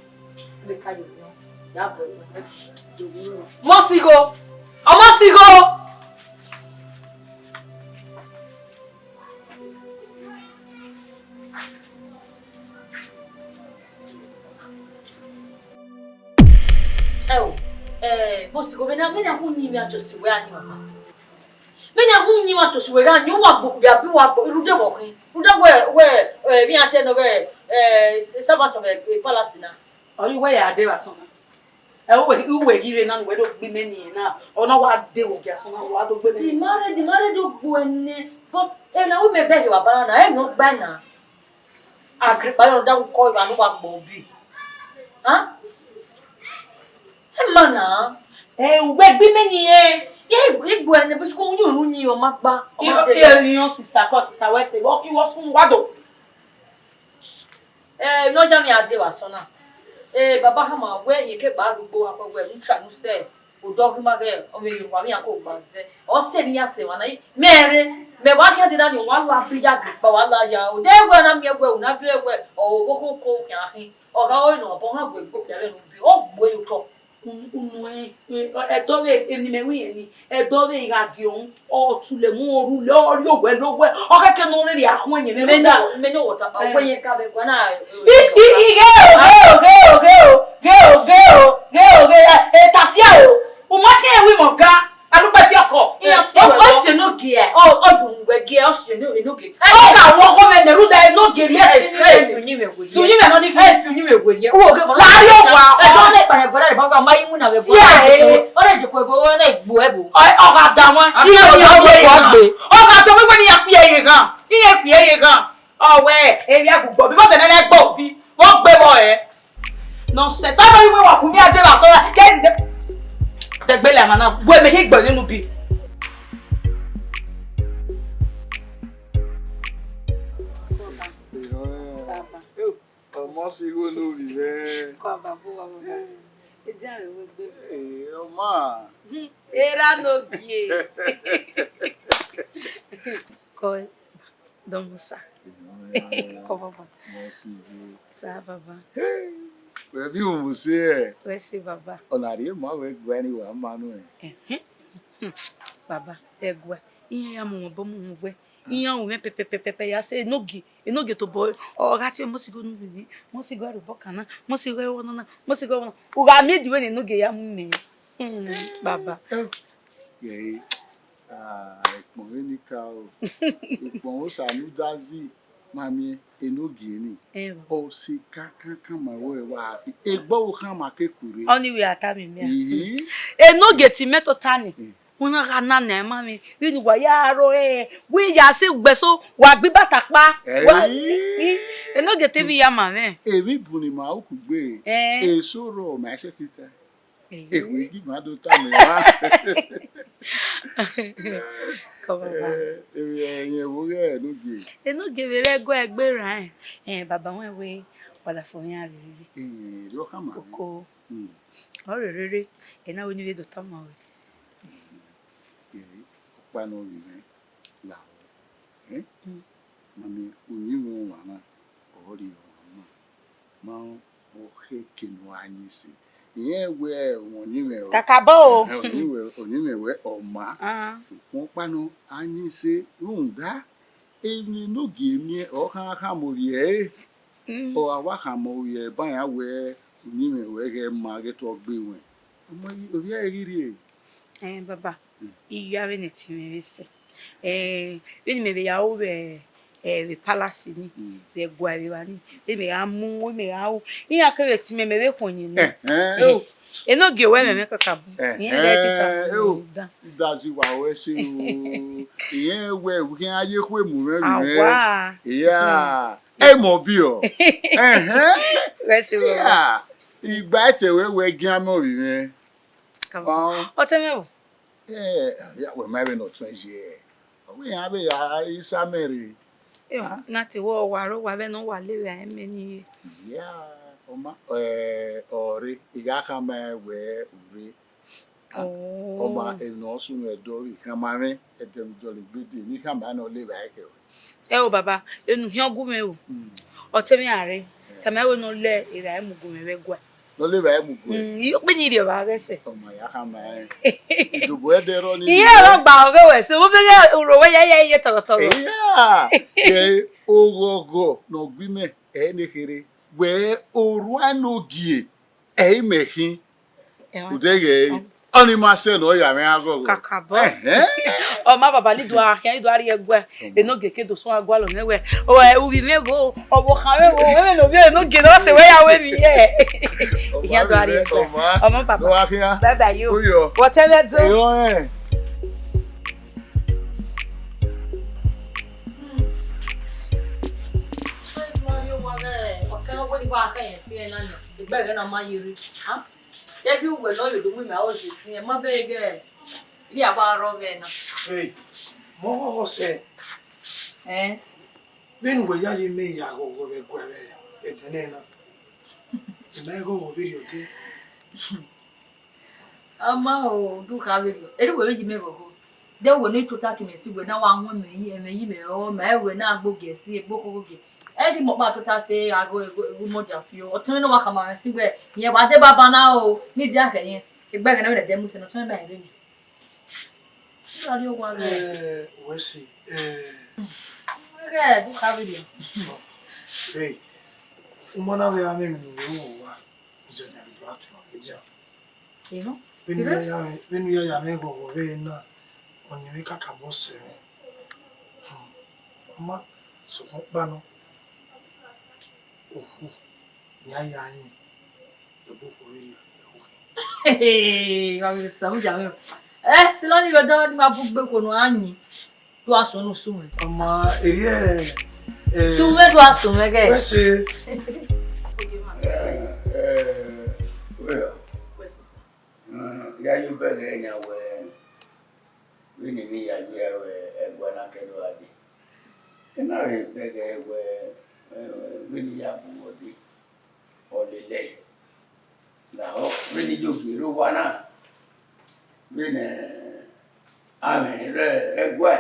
vbe ka ye owiọn, ya gu ẹbọ. Mo si gho, ọ mo si gho. Ẹo, eh, Mosigho, vbene, vbene a khu yin mwẹ tosi wẹ gha yin mama. Vbene a khu yin mwẹ tosi wẹ gha yin, uwa gbe okpia bi uwa gbe, rhunmwuda vbe ọ khin. Rhunmwuda wẹ, wẹ, eh, vbe iran te nọ ghe, eh, servant of, eh, palace na. Ọ ye uwẹ ya dee vbe asọn na. Ẹ, uwẹ, uwẹ ghi rre na, ne uwẹ do gbe imẹ ni na. Ọ na wa dee vbe ogie asọn na, wa do gbe imẹ ni. The married, the married do gbe ẹnẹ. But, eh, na, wẹ mẹ bẹghe wa ba na, ẹ nọ gba na. Agrikpa rhunmwuda vbe ukọ evba ne uwa gbe obi. Hẹn? Ẹ ma na. Ẹ, uwẹ gbe imẹ ni, ẹ. Ẹ, igbu ẹnẹ, bisi ko yin unu yin, ọ ma gba. Ọ ma dee. Ẹ, ẹ, sister, kọ sister, wẹ sẹ, wọ, iwọ sun wa do. Ẹ, ne ọ ya mwẹ a dee vbe asọn na. Ẹ, baba hama wẹ, iyeke gba rugbo, akpẹ wẹ, u tra nu sẹ. Odọ ghi ma ghẹ, ọ vbe ye owa vbe iran ko gba zẹ. Ọ sẹ ne iran sẹ emwa na, mẹ rre, mẹ wa khian dee na ni, wa la bi ya gbe kpa, wa la ya. O de wẹ na miẹn wẹ, u na viẹ wẹ, ọ, oghogho ko khian khin. Ọ gha ọre nọ, ọbọ han gbe gbe okpia vbe ne u bi, ọ gbe ye otọ. Unu ẹdọ vbe eni mẹ wẹ irẹn ni, ẹdọ vbe I gha gie ọnrẹn, ọ tule mu rule, ọ rrie owẹ ne owẹ, ọ khẹke ne ọ rhirhi a khuẹn yẹn vbe Mẹ rhunmwuda. Mẹ ne wọ tapa, wẹ yẹn ka vbe gua na. I, I, I, ghe o, ghe o, ghe o, ghe o, ghe o, ghe o, ghe o, ghe o, ghe o, e, e tafia o. U ma tie ẹre wẹ imẹ ọga, alukpẹ fi ọkọ. Iran tie wẹ. Ọ si enogie, ọ, ọ dun wẹ gie, ọ si eno-, enogie. Ọ ka wọ ọghọ mwẹ nẹ, rhunmwuda enogie rhie ẹse ni. Ẹ fi uyinmwẹ werriẹ. Uyinmwẹ nọ ni fi. Ẹ fi uyinmwẹ werriẹ. Uwẹ oge vọ? La rrie owa. Ẹ dọ nẹ kpare bọda rẹ bọga ma iwinna vbe bọda. Sia e. Ọ rẹ joko ebo, ọ rẹ gbo ẹbo. Ọ, ọ gha da wọn. Iye ọgba gbe. Ọ gha da wọn, wẹ ne iran kpia ẹre ghan. Iran kpia ẹre ghan. Ọ wẹ, emwi agbugbo bi, vbọzẹ nene ẹgbẹ obi, vbe ọ gbe vbọ rẹ? Nonsense. Sẹ vbe wa gu mi ade vbe asọn ra, ke de gbe lẹ emwa na, wẹ mẹ khin gbe nene ubi. Baba. Ọmọ si igho ne ovbi mwẹ. Kọ baba, baba. Edian rẹ wegbe. Ee, ọma. Erha ne ogie. Kọ, dọmọ sa. Kọ baba. Ọmọ si igho. Sa baba. Wẹ bi uhunmwu se ẹ? Wẹ se baba. Ọ na rhie ma wẹ gua ni wa ma nuẹn. Ẹhẹn. Baba, ẹgua. Iran ya mu wọn obọ mu wọn wẹ. Iran ru mwẹ pẹpẹpẹpẹ ya sẹ enogie, enogie tobọ, ọ gha tie mọ sigho ne uvbi mwẹ, mọ sigho ẹre obọ kan na, mọ sigho ẹre ọna na, mọ sigho ẹre ọna. U gha miẹn ediwẹ ne enogie ya mu mẹ. Hmm, baba. Gẹe, ah, ekpọnmwẹ ni ka o. Ekpọnmwẹ osa ne u da zi, ma miẹn enogie ni. Ẹ o. Ọ sẹ kankan ma wẹ wa khin. Egbe ọvbokhan ma ke ku rre. Ọni wẹ a ta miẹn mẹ. Ihi. Enogie te imẹ tota ni. Eh. Wẹ na gha na nẹ ma mwẹ, vbene uwa ya ro ẹre, wẹ ya sẹ ugbẹn eso, wa gbe ibata kpa. Wa, Ẹi. I, enogie te vbe ya ma mwẹ. Emwi bun ne ima ru kugbe, Ẹn. Eso rrọọ ma sẹtin ta. Ẹi. Ekhue gi ma do ta mẹ wa. Kọ baba. Eh, emwi ẹyẹn vbe ghe enogie. Enogie vbe rre ẹguae egbe rran, eh, baba wẹn wẹ, wa da fo iran rre rere. Eh, erriọ khama mwẹ. Oko. Hmm. Ọ rre rere, ena wẹ ne I vbe do tama ruẹ. Eh, ọkpa ne ovbi mwẹ lahọ. Eh? Mm. Ma miẹn uyinmwẹ ọmwa na, ọ rrie ọmwa na. Ma ọ khẹke ne ọ gha yin ẹse. Irẹn wẹ ọmọ uyinmwẹ o. Kakabọ o. Eh, uyinmwẹ, uyinmwẹ wẹ ọma. Ah. Ukpọn ọkpa nọ, a yin ẹse rhunmwuda emwi ne enogie miẹn, ọ khan khama ovbi ẹre. Mm. Ọ gha wa khama ovbi ẹre ba iran wẹ uyinmwẹ wẹ ghẹ ma ghẹ tọ gbe ruẹn. Ọmọ, ovbi ẹre ghi rrie. Eh, baba, Mm. I ya vbene ẹtin mwẹ vbe sẹ. Eh, vbene imẹ vbe ya ru vbe, eh, vbe palace ni, Mm. vbe ẹguae vbe evba ni, vbene imẹ gha mu, vbene imẹ gha ru. Iran kevbe ẹtin mwẹ, mẹ vbe khuọnmwi eni. Ẹhẹn. Eh, enogie wẹ mwẹ, mwẹ kaka bu. Iran Ẹhẹn, ghẹ tita mwẹ eh, o. Dan. Dazi wa wẹ ẹse o. Irẹn wẹ, wẹ khian ye ekhue mu mwẹ vbe mwẹ. Awa. Iya. Hmm. Ẹ mọ biẹ. Ẹhẹn. Wẹ ẹse baba. Iya. Igba ẹtẹ wẹ, wẹ gian mẹ ovbi mwẹ. Kama. Ọ. Ọtẹn mwẹ o. Eh, ya wẹ ma vbene ọ tuẹn ye. Ọ wẹ iran vbe ya isa mẹ rre. Yo, Ah. na te wẹ ọ wa rre owa vbene ọ wa le vbe a mẹ ni ye. Iya, ọma, eh, ọ rre, I gha khama wẹ u rre. Ah, Oh. ọma, emwi ne ọ sunu ẹdẹ ọ vbe khama mwẹ, ẹdẹ ne u dọlegbe dee, ne I khama ne ọ le vbe a khẹ ruẹ. Ẹ o baba, enu khian gu mwẹ o. Mm. Ọtẹn mwẹ a rre, Eh. tama wẹ ne ọ le evba mu gu mwẹ vbe ẹguae. Ne ọ le evba mu gu ẹ. Mm, I kpe ni rhie evba ghẹ sẹ. Ọma ya khama ẹ. Idobo ẹdẹ rọ ni Iye rhie. Rọ gba ọghe wẹ, so wo bẹghe uro wẹ ya ya iye tọghọtọghọ. Eya, ẹ, oghọghọ ne ọ gbe imẹ, ẹ ne kherhe. Wẹ orua ne ogie, ẹ i mẹ khin. Ẹ wa Ude ghẹ, ọ. Ọni ma sẹ ne ọ ya mwẹ aghọghọ. Kakabọ. Ẹhẹn. Ọ ma baba ni do a khian, ni do a rrie ẹguae. Enogie ke do suẹn gualọ mwẹ wẹ, o, ẹ, uvbi mwẹ vbo, ọvbokhan mwẹ vbo, wẹ vbene ovbi enogie ne ọ sẹ wẹ ya wẹ vbe iye. Ọ ma Ihian do a rrie ẹguae. Ọ ma. Ọ ma baba. Do a khian. Bye bye yo. Uyọ. Whatever do. Eyọ rẹn. Ẹgbẹghe na ma ye rre. Ha? Ye ghi uwẹ ne ọ ye do mu ima aro ye sin, ma bẹghe ighẹ a wa rrọọ vbe na. Hey, mẹ ọghọghọ sẹ. Ẹn. Vbene uwẹ ya ye mẹ ya ghọghọ vbe ẹguae vbe ẹdẹnẹrẹ na, I ma i ghọghọ vberriọ dee. Ọ ma o, do kha vberriọ. Erha uwẹ vbe ye mẹ ghọghọ. De uwẹ ne tota ke mẹ si wẹ na wa wọn ẹmwẹ yi, ẹmwẹ yi mẹ rọ, ma ẹwẹ na gbe ogie si, egbe okhokho gie. Ẹdẹ mọ ọkpa tota sẹ, a ghe gu mọ dia fi o. Ọtẹn ne ọ wa khama mwẹ si wẹ, rẹn wa deba banna o, ne I dia khẹ rẹn. Egbe ẹghẹ ne ẹmwẹ dẹ mu sẹ ne ọtẹn ba rẹn vbe ni. Ẹ, wẹ sẹ, ẹ, ẹghẹ, du kha vberriọ. Hey, u ma na vbe gha mwẹ emwi ne u vbe ru owa, u zẹ ne a vbe do gha tuẹn ọmwa vbe dia. Vbene u ya ya mwẹ, vbene u ya ya mwẹ ghọghọ vbe na, ọni mwẹ kakabọ sẹ mwẹ. Hmm. Ọ ma, sokpan ọkpa nọ, okhuo ne a ya yin, ẹgbokhuo vberriọ, ẹvbo khin. Wa vbe sa mu ya mwẹ o. Ẹ, sẹ ne ọ ni vbe dọ ne ima bu gbe khuo ne a yin. Du a sunu sunu. Ọ ma, erriẹ, ẹ, sunu do a sunu ẹghẹ. Wẹ sẹ. Ẹ, ẹ, wẹ, wẹ sẹ sa. Mm, ya yo bẹghe yan wẹ, vbene emwi ya ye wẹ, ẹguae na kẹ do gha dee. I na vbe bẹghe wẹ, ẹ, vbene I ya bu wẹ dee, ọ lele ẹe. Lahọ, vbene I do gie rre owa na, vbene amwẹ rre ẹguae,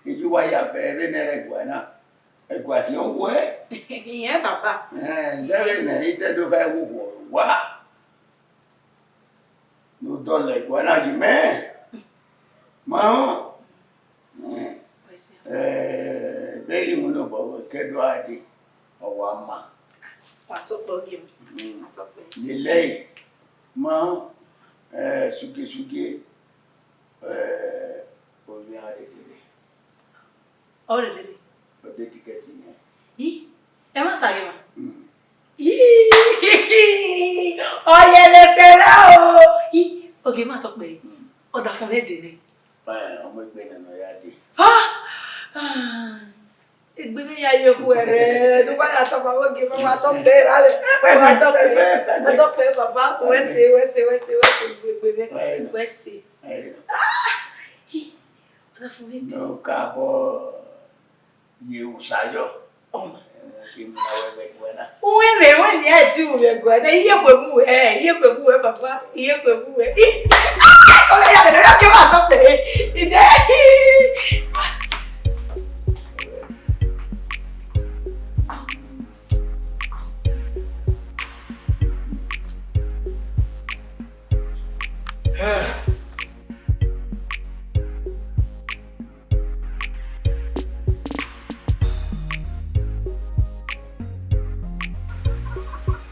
I ye uwa ya fẹ vbene ẹrrẹ ẹguae na, ẹguae khian owẹ. Iyẹn baba. Ẹ, vbene I te do gha wu owa. Ne u dọlọ ẹguae na yi mẹ. Ma họn. Ẹ, ẹ, vbe I winna obọ vbe kẹ do gha dee, ọ wa ma. Wa tọkpẹ ogie. Mm. Wa tọkpẹ. Lele ẹe. Ma họn. Ẹ, sugie, sugie. Ẹ, ovbi iran rre dede. Ọ rre dede. Ọ de tikẹti nẹ. Ih, ẹmwata ghe emwa. Mm. Ih, ọ ye vbe sẹ mwẹ o. Ih, ogie ma tọkpẹ. Mm. Ọdafẹn mwẹ dee nẹ. Ẹ, ọ mu egbe nẹ ne ọ ya dee. Ah! Ah! Egbe mwẹ ya ye okhuẹrhẹ, ne uwa ya tama vbe ogie mwẹ, wa tọkpẹ ra mwẹ. Wa tọkpẹ, wa tọkpẹ, baba, wẹ sẹ, wẹ sẹ, wẹ sẹ, wẹ sẹ, egbe mwẹ. Wẹ sẹ. Ah! Ih, ọdafẹn mwẹ dee. Ne ọ ka bọ ye usayọ. Ọma. Ẹ, emwi ne a wẹ vbe ẹguae na. Uwẹ vbe, uwẹ vbe a ti ru vbe ẹguae na, iye khuemu wẹ, iye khuemu wẹ, baba, iye khuemu wẹ. I, ah, ọ ya gẹdẹ, ọ ya gẹdẹ, ọ ya gẹdẹ, ọ ya gẹdẹ. Ide.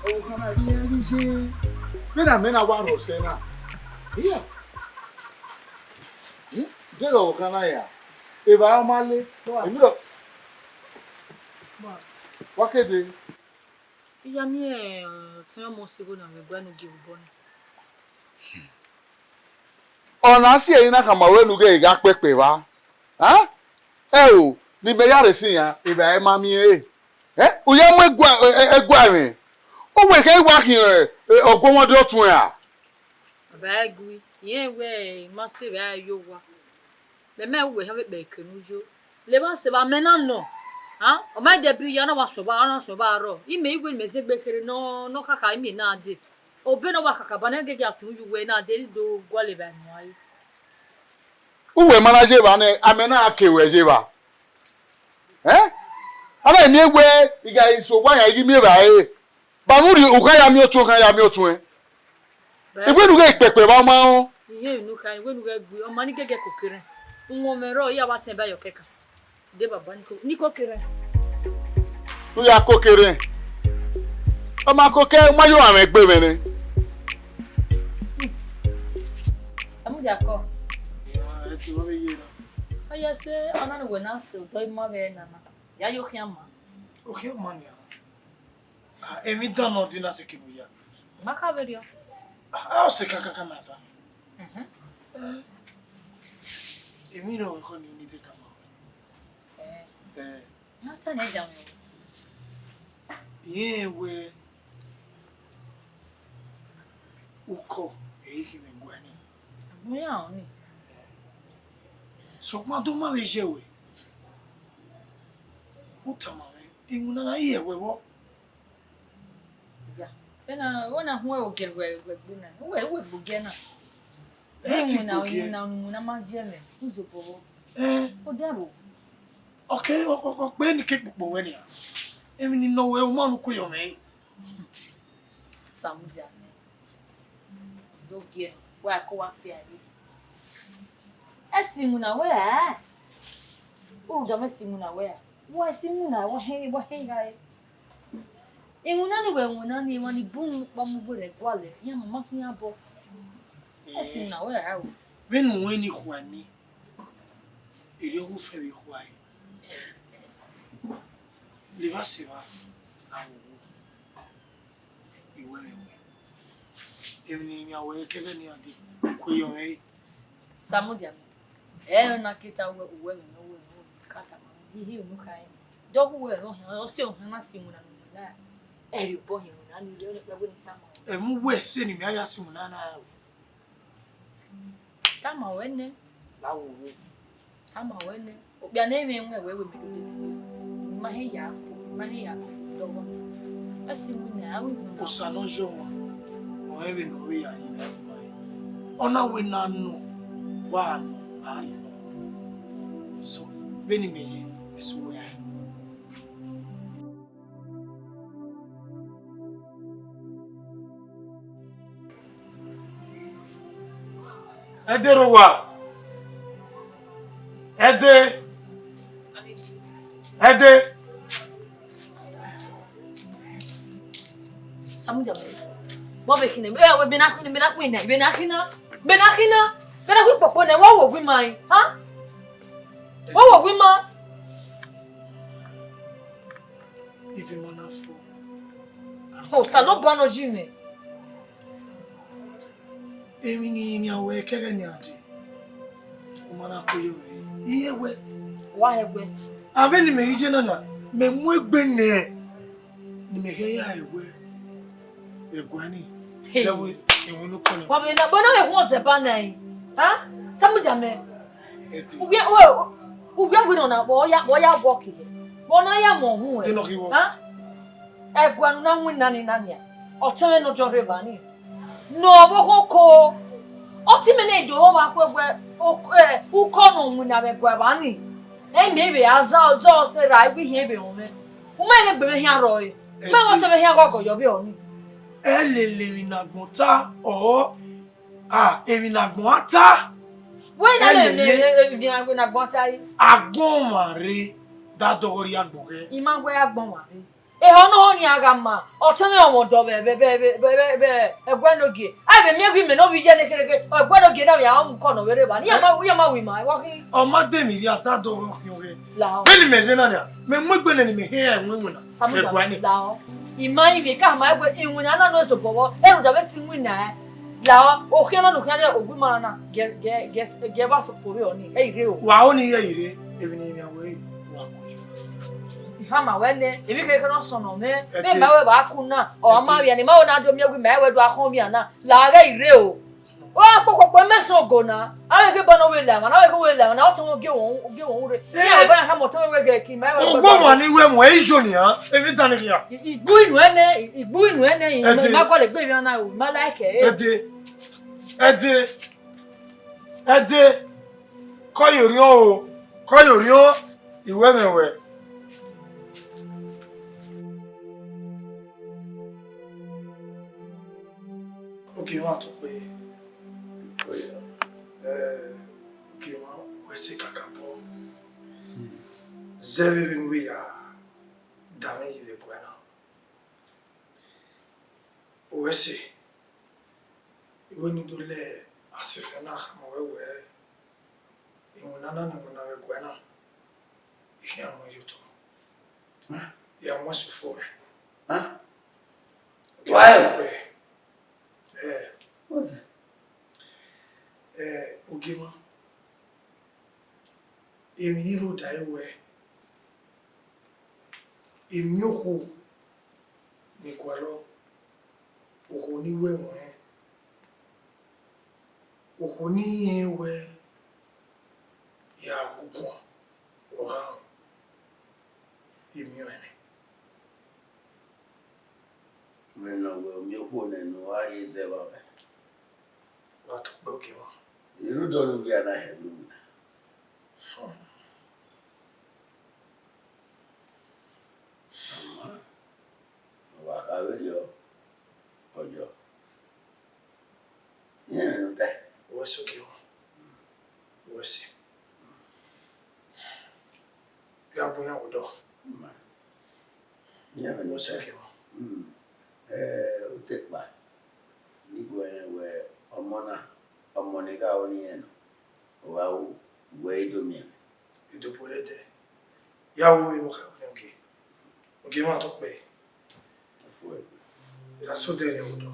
Ọvbokhan na rhie ẹre ye, vbene amẹ na wa rhọ sẹ na. Iya. Hmm? Deghẹ ọvbokhan na ya, evbare ọ ma le. Emwi rọ. Wa kede. I ya miẹn, eh, ọtẹn ọmọ osigho na vbe ẹguae ne u gie vbe obọ na. Ọ na si ẹre na khama wẹ ne u ghẹ gha kpẹkpẹ evba. A? Ẹo, ne imẹ ya rre sin iran, evbare ma miẹn ẹre. Ẹ? U ya mu ẹguae, ẹ, ẹ, ẹguae mwẹ. U wẹ khẹ I wa khian, ẹ, ẹ, ọguọmwadia ọtuẹn ra? Baba ẹgui, irẹn wẹ I ma sẹ evbare ye owa. Mẹ mẹ wẹ họn vbe ekpẹn eke ne u yo. Levba sẹ vbe amẹ na nọ. A? Ọ ma dẹ bi ya na wa sẹ ọba, ọ na sẹ ọba rrọọ. Imẹ I wẹ ne imẹ zẹ egbe kherhe nọ, nọ khakha imẹ na dee. Obọ ne ọ wa kakabọ na gẹgẹ a fi uwu uwẹ na dee do gualọ evbare mu a re. Uwẹ ma na ye evba nẹ, amẹ na ke ruẹ ye evba. Ẹ? A na miẹn wẹ I gha so owa yan I ghi miẹn evbare. Ba mu rhie, u kha ya miẹn otuẹn, u kha ya miẹn otuẹn. Bẹ I wẹ ne u ghẹ kpẹkpẹ vbe ọmwa rẹn. Iye unu kha, I wẹ ne u ghẹ gui, ọma ni gẹgẹ kokerẹn. Uwọnmwẹ rrọọ, I ya vbe atẹn ba yọ kẹkan. De baba ni ko, ni kokerẹn. U ya kokerẹn. Ọma kokẹ, u ma yo mwẹ egbe mwẹ nẹ. Ẹ mudia kọ. Ẹ ti wọ vbe ye na. Ọ ya sẹ, ọna ne uwẹ na sẹ, otọ ima vbe nana. Ya yo khian ma. Okhian ma nia. Ah, emwi dan nọ di na sẹ kevbe oya. Ma kha vberriọ. Ah, ọ sẹ kakaka ma eva. Mhm. Eh, emwi rọ khọ ni ni te tama. Eh. Eh. Na ta nẹ jamọ. Irẹn wẹ ukọ ẹ i khin vbe ẹguae ni. Agbọn iran ọnii. Sokpan do ma vbe ye wẹ. U tama mwẹ, iwinna na i ye ẹwẹ vbọ. Iya, vbene wẹ na huẹn ogiẹ ruẹ ruẹ gbe na, uwẹ, uwẹ gbe ogiẹ na. Ẹ ti gbe ogiẹ. Iwinna, iwinna, iwinna ma ye mwẹ, u zobọ vbọ. Ẹ. Ọ dia vbo? Ọ ke, ọ, ọ, ọ kpe ni ke kpokpo wẹ nia. Emwi ni nọ wẹ, u ma nu ku yọ mwẹ. Samudia mẹ. Do giẹ, wa ko wa fi a re. Ẹ si mu na wẹ a. U da mẹ si mu na wẹ a. Wa si mu na, wa hẹn, wa hẹn gha re. Iwinna ni wẹ winna ni, emwa ni bun kpa mu gberra gualọ, iran ma ma si iran bọ. Ẹ si mu na wẹ a o. Vbene u wẹ ni khua ni, erriọ ọghe ufẹ vbe khua ẹre. Levba sẹ evba, a vbe wo. I wẹ mwẹ wẹ, emwi ne I miẹn wẹ kẹghẹ ne iran dee, ku yọ mwẹ re. Samudia mẹ, ẹ na ke ta wẹ, uwẹ mwẹ nọ, uwẹ mwẹ nọ, ka tama mwẹ, ihi unu kha ẹre. Dọghe uwẹ rọ hian, ọ si ọhian na si iwinna ne u winna, ẹ rhie obọ hin iwinna ni, ọ nẹkpa wẹ ne I tama. Ẹmwẹ uwẹ ẹse ne I miẹn a ya si iwinna na ra ru. Tama wẹ nẹ. La wo wo. Tama wẹ nẹ. Okpia ne mwẹ wẹ wẹ mẹ do dede. Ma he ya ko, ma he ya ko dọghọ. Ẹ si mu nẹ, a wi mu. Osa ne ọ yọ ọmwa, ọ rẹn vbene ọ vbe ya rhie vbe ima re. Ọ na wẹ ne a nọ, wa nọ, a rhie nọ. So, vbene imẹ ye, mẹ sẹ uwẹ rae. Ẹdẹ rre owa. Ẹdẹ. Ẹdẹ. Samudia, wẹ vbe khin nẹ, ẹ, wẹ vbe na khin nẹ, vbe na khin nẹ, vbe na khin na, vbe na khin na, vbe na khin kpokpo nẹ, wẹ wo gu ima rin, ha? Wẹ wo gu ima. Even man afọ. Osanobua nọ yi mwẹ. Emwi ne I miẹn wẹ kẹghẹ ne a dee, u ma na kue yọ mwẹ. I hẹ wẹ. Wa hẹ wẹ. Avbe ne imẹ ghi ye na na, mẹ mu egbe nẹ, ne imẹ ghẹ ya hẹ wẹ. Ẹguae ni, hey, sẹ vbe iwinna ukọ ni. Wa vbe na, vbe na vbe huẹn ọzẹba na rin? Ha? Samudia mẹ. Ẹdẹ. Uwẹ, uwẹ, uwẹ winna na, vbe ọ ya, vbe ọ ya work yẹ? Vbe ọ na ya mu uhunmwu ẹ? Ẹdẹ nọ khin wọ. Ha? Ẹguae ne u na winna ni na nian, ọtẹn mwẹ ne ọ diọn rre evba ni. Ne ọ vbe okhọko, ọtẹn mwẹ ne do vbe ọmwa khuẹ wẹ, ok-, eh, ukọ ne ọ winna vbe ẹguae evba ni. Ẹ mẹ vbe a zọ, zọ sẹ ra, I wẹ ihiẹn vbe rọnmwẹ. U ma vbe gbe mwẹ khian rrọọ re. Mẹ vbe ọtẹn mwẹ khian ghọghọ yọ vberriọ ni. Ẹ lele emwi ne agbọn ta, ọ, a, emwi ne agbọn a ta. Wẹ na lele emwi ne agbọn ta re. Agbọn ọmwa rre, da dọghọ rrie agbọn ghẹ. I ma wẹ agbọn ọmwa rre. Ehe ọnọhọ ni a gha ma, ọtẹn mwẹ ọmwa ọdọ vbe, vbe, vbe ẹguae ne ogie. A vbe miẹn ghi mẹ ne ovbi iye ne kherhe, ẹguae ne ogie na vbe a mu ukọ ne ọ vbe rre evba ni, iran ma, iran ma wẹ ima, ẹ wa khin. Ọ ma de emwi rhia, da dọghọ khian ghẹ. Lahọ. Vbene imẹ ye na nia, mẹ mu egbe nẹ ne imẹ he ẹmwẹ iwinna. Samudia, ẹguae ni. Lahọ. I ma rinmwian, ka ma wẹ iwinna na nọ zobọ vbọ, ẹ rhunmwuda vbe si iwinna ẹre. Lahọ, okhian na ne u khian rrie ogu ima na, gie, gie, gie, gie vbe a fo vberriọ ni, ẹ i rre o. Wa ho ni, ẹ i rre, emwi ne I miẹn wẹ, wa kue. I khama wẹ nẹ, emwi kherhe ne ọ sọnnọ mwẹ, vbe ma wẹ vbe a ku na, ọ ma vbiẹ ni, ma wẹ na do miẹn wẹ ima wẹ do a khọn vbian na, la ghẹ i rre o. Ọ kpokpokpo mẹ sẹ ogo na, avbe ebe ne ọ vbe la emwa na, avbe ebe ne ọ vbe la emwa na, ọ tama ogie wọn, ogie wọn rre. Iran vbe khama ọtẹn mwẹ wẹ ghẹ ke ima wẹ. Ogbọ ọmwa ni wẹ mu, ẹ i yo nian, emwi dan ni khian. I, I gbu inu ẹnẹ, I gbu inu ẹnẹ, I ma, I ma gọlọ egbe vbian na o, I ma like ẹre. Ẹdẹ, ẹdẹ, ẹdẹ, kọ ye orhiọn o, kọ ye orhiọn, I wẹ mwẹ wẹ. Oke mwa tọ kpe. Ẹ, oke mwa, wẹ sẹ kakabọ. Zẹ vbe vbene u ya da mwẹ yi vbe ẹguae na. Wẹ sẹ, I wẹ ne I do lẹ asẹfẹ na khama wẹ wẹ, iwinna na ne iwinna vbe ẹguae na, I khian mu ẹre ye otọ. Huh? I ya mu ẹse fo mwẹ. Huh? Why? Ẹ. What's that? Ẹ, ogie mwa. Emwi ne I rho da ẹre wẹ, I miẹn okhuo ni gualọ, okhuo ni ru ẹmwẹ, okhuo ni rẹn wẹ ya gu guan, ọ gha rẹn, I miẹn ọnrẹn nẹ. Vbene ọ wẹ u miẹn okhuo nẹ ne u gha rhie zẹ vbe avẹ. Wa tọ kpe ogie mwa. I rre odọ ne u ghi a na hẹ vbe iwinna. Hmm. Iran vbe ne ọ sẹ kevbe. Hmm. Eh, u te kpa, ne I guẹ rẹn wẹ ọmọ na, ọmọ ne I gha ru ne irẹn nọ, ọ gha ru wẹ I do miẹn mwẹ. I do bu ẹre dẹ. Ya ru vbene u khẹ vbe ogie. Ogie mwa tọ kpẹe. Ọ fuẹrẹ. Ya so dẹ rẹn odọ.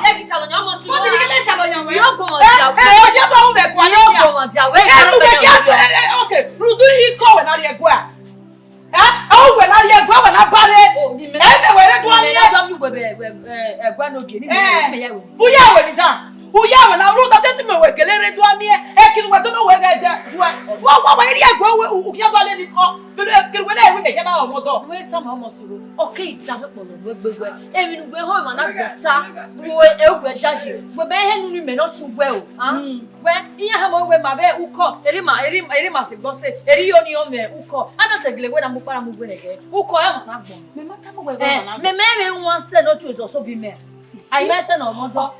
Ye ghi talọ yan ọmọ sunu. Yo gbọmọ dia wẹ. Yo gbọmọ dia wẹ. Ẹ, ẹ, okay, rhunmwuda ikọ wẹ na rhie ẹguae. Ẹ, uwẹ na rhie ẹguae, wẹ na ba rre. Ẹ, mẹ wẹ rre dua miẹn. Ẹguae ne ogie ni mẹ ya wẹ. U ya wẹ ni dan. U ya wẹ na rhunmwuda te te mẹ wẹ gele rre dua miẹn. Ẹ, kiri wẹ do no wẹ ghẹ dẹ dua. Wa, wa, wa rhie ẹguae wẹ, u, u khian do lele ikọ. Bẹbẹ kiri wẹ na wẹ mẹ khian na ọmọ dọ. Wẹ tama ọmọ sunu. Ọ ke da vbe kpọlọ wẹ gbe wẹ. Emwi ne uwẹ họn emwa na gbẹn ta. Wẹ, ẹ, uwẹ jaji. Wẹ bẹ hẹ nunu imẹ ne ọ tu wẹ o. A? Wẹ, iran hama wẹ ma vbe ukọ, eri ma, eri, eri ma sẹ gbọ sẹ, eri yo ni ọ mẹ ukọ. A na sẹ gele wẹ na mu kpara mu wẹ nẹgẹ. Ukọ ẹ ma na gbọn. Mẹ ma tama wẹ. Eh, wẹ ma na mẹ, mẹ vbe wan sẹ ne otu ezo so bi mẹ. Ai mẹ sẹ ne ọmọ dọ.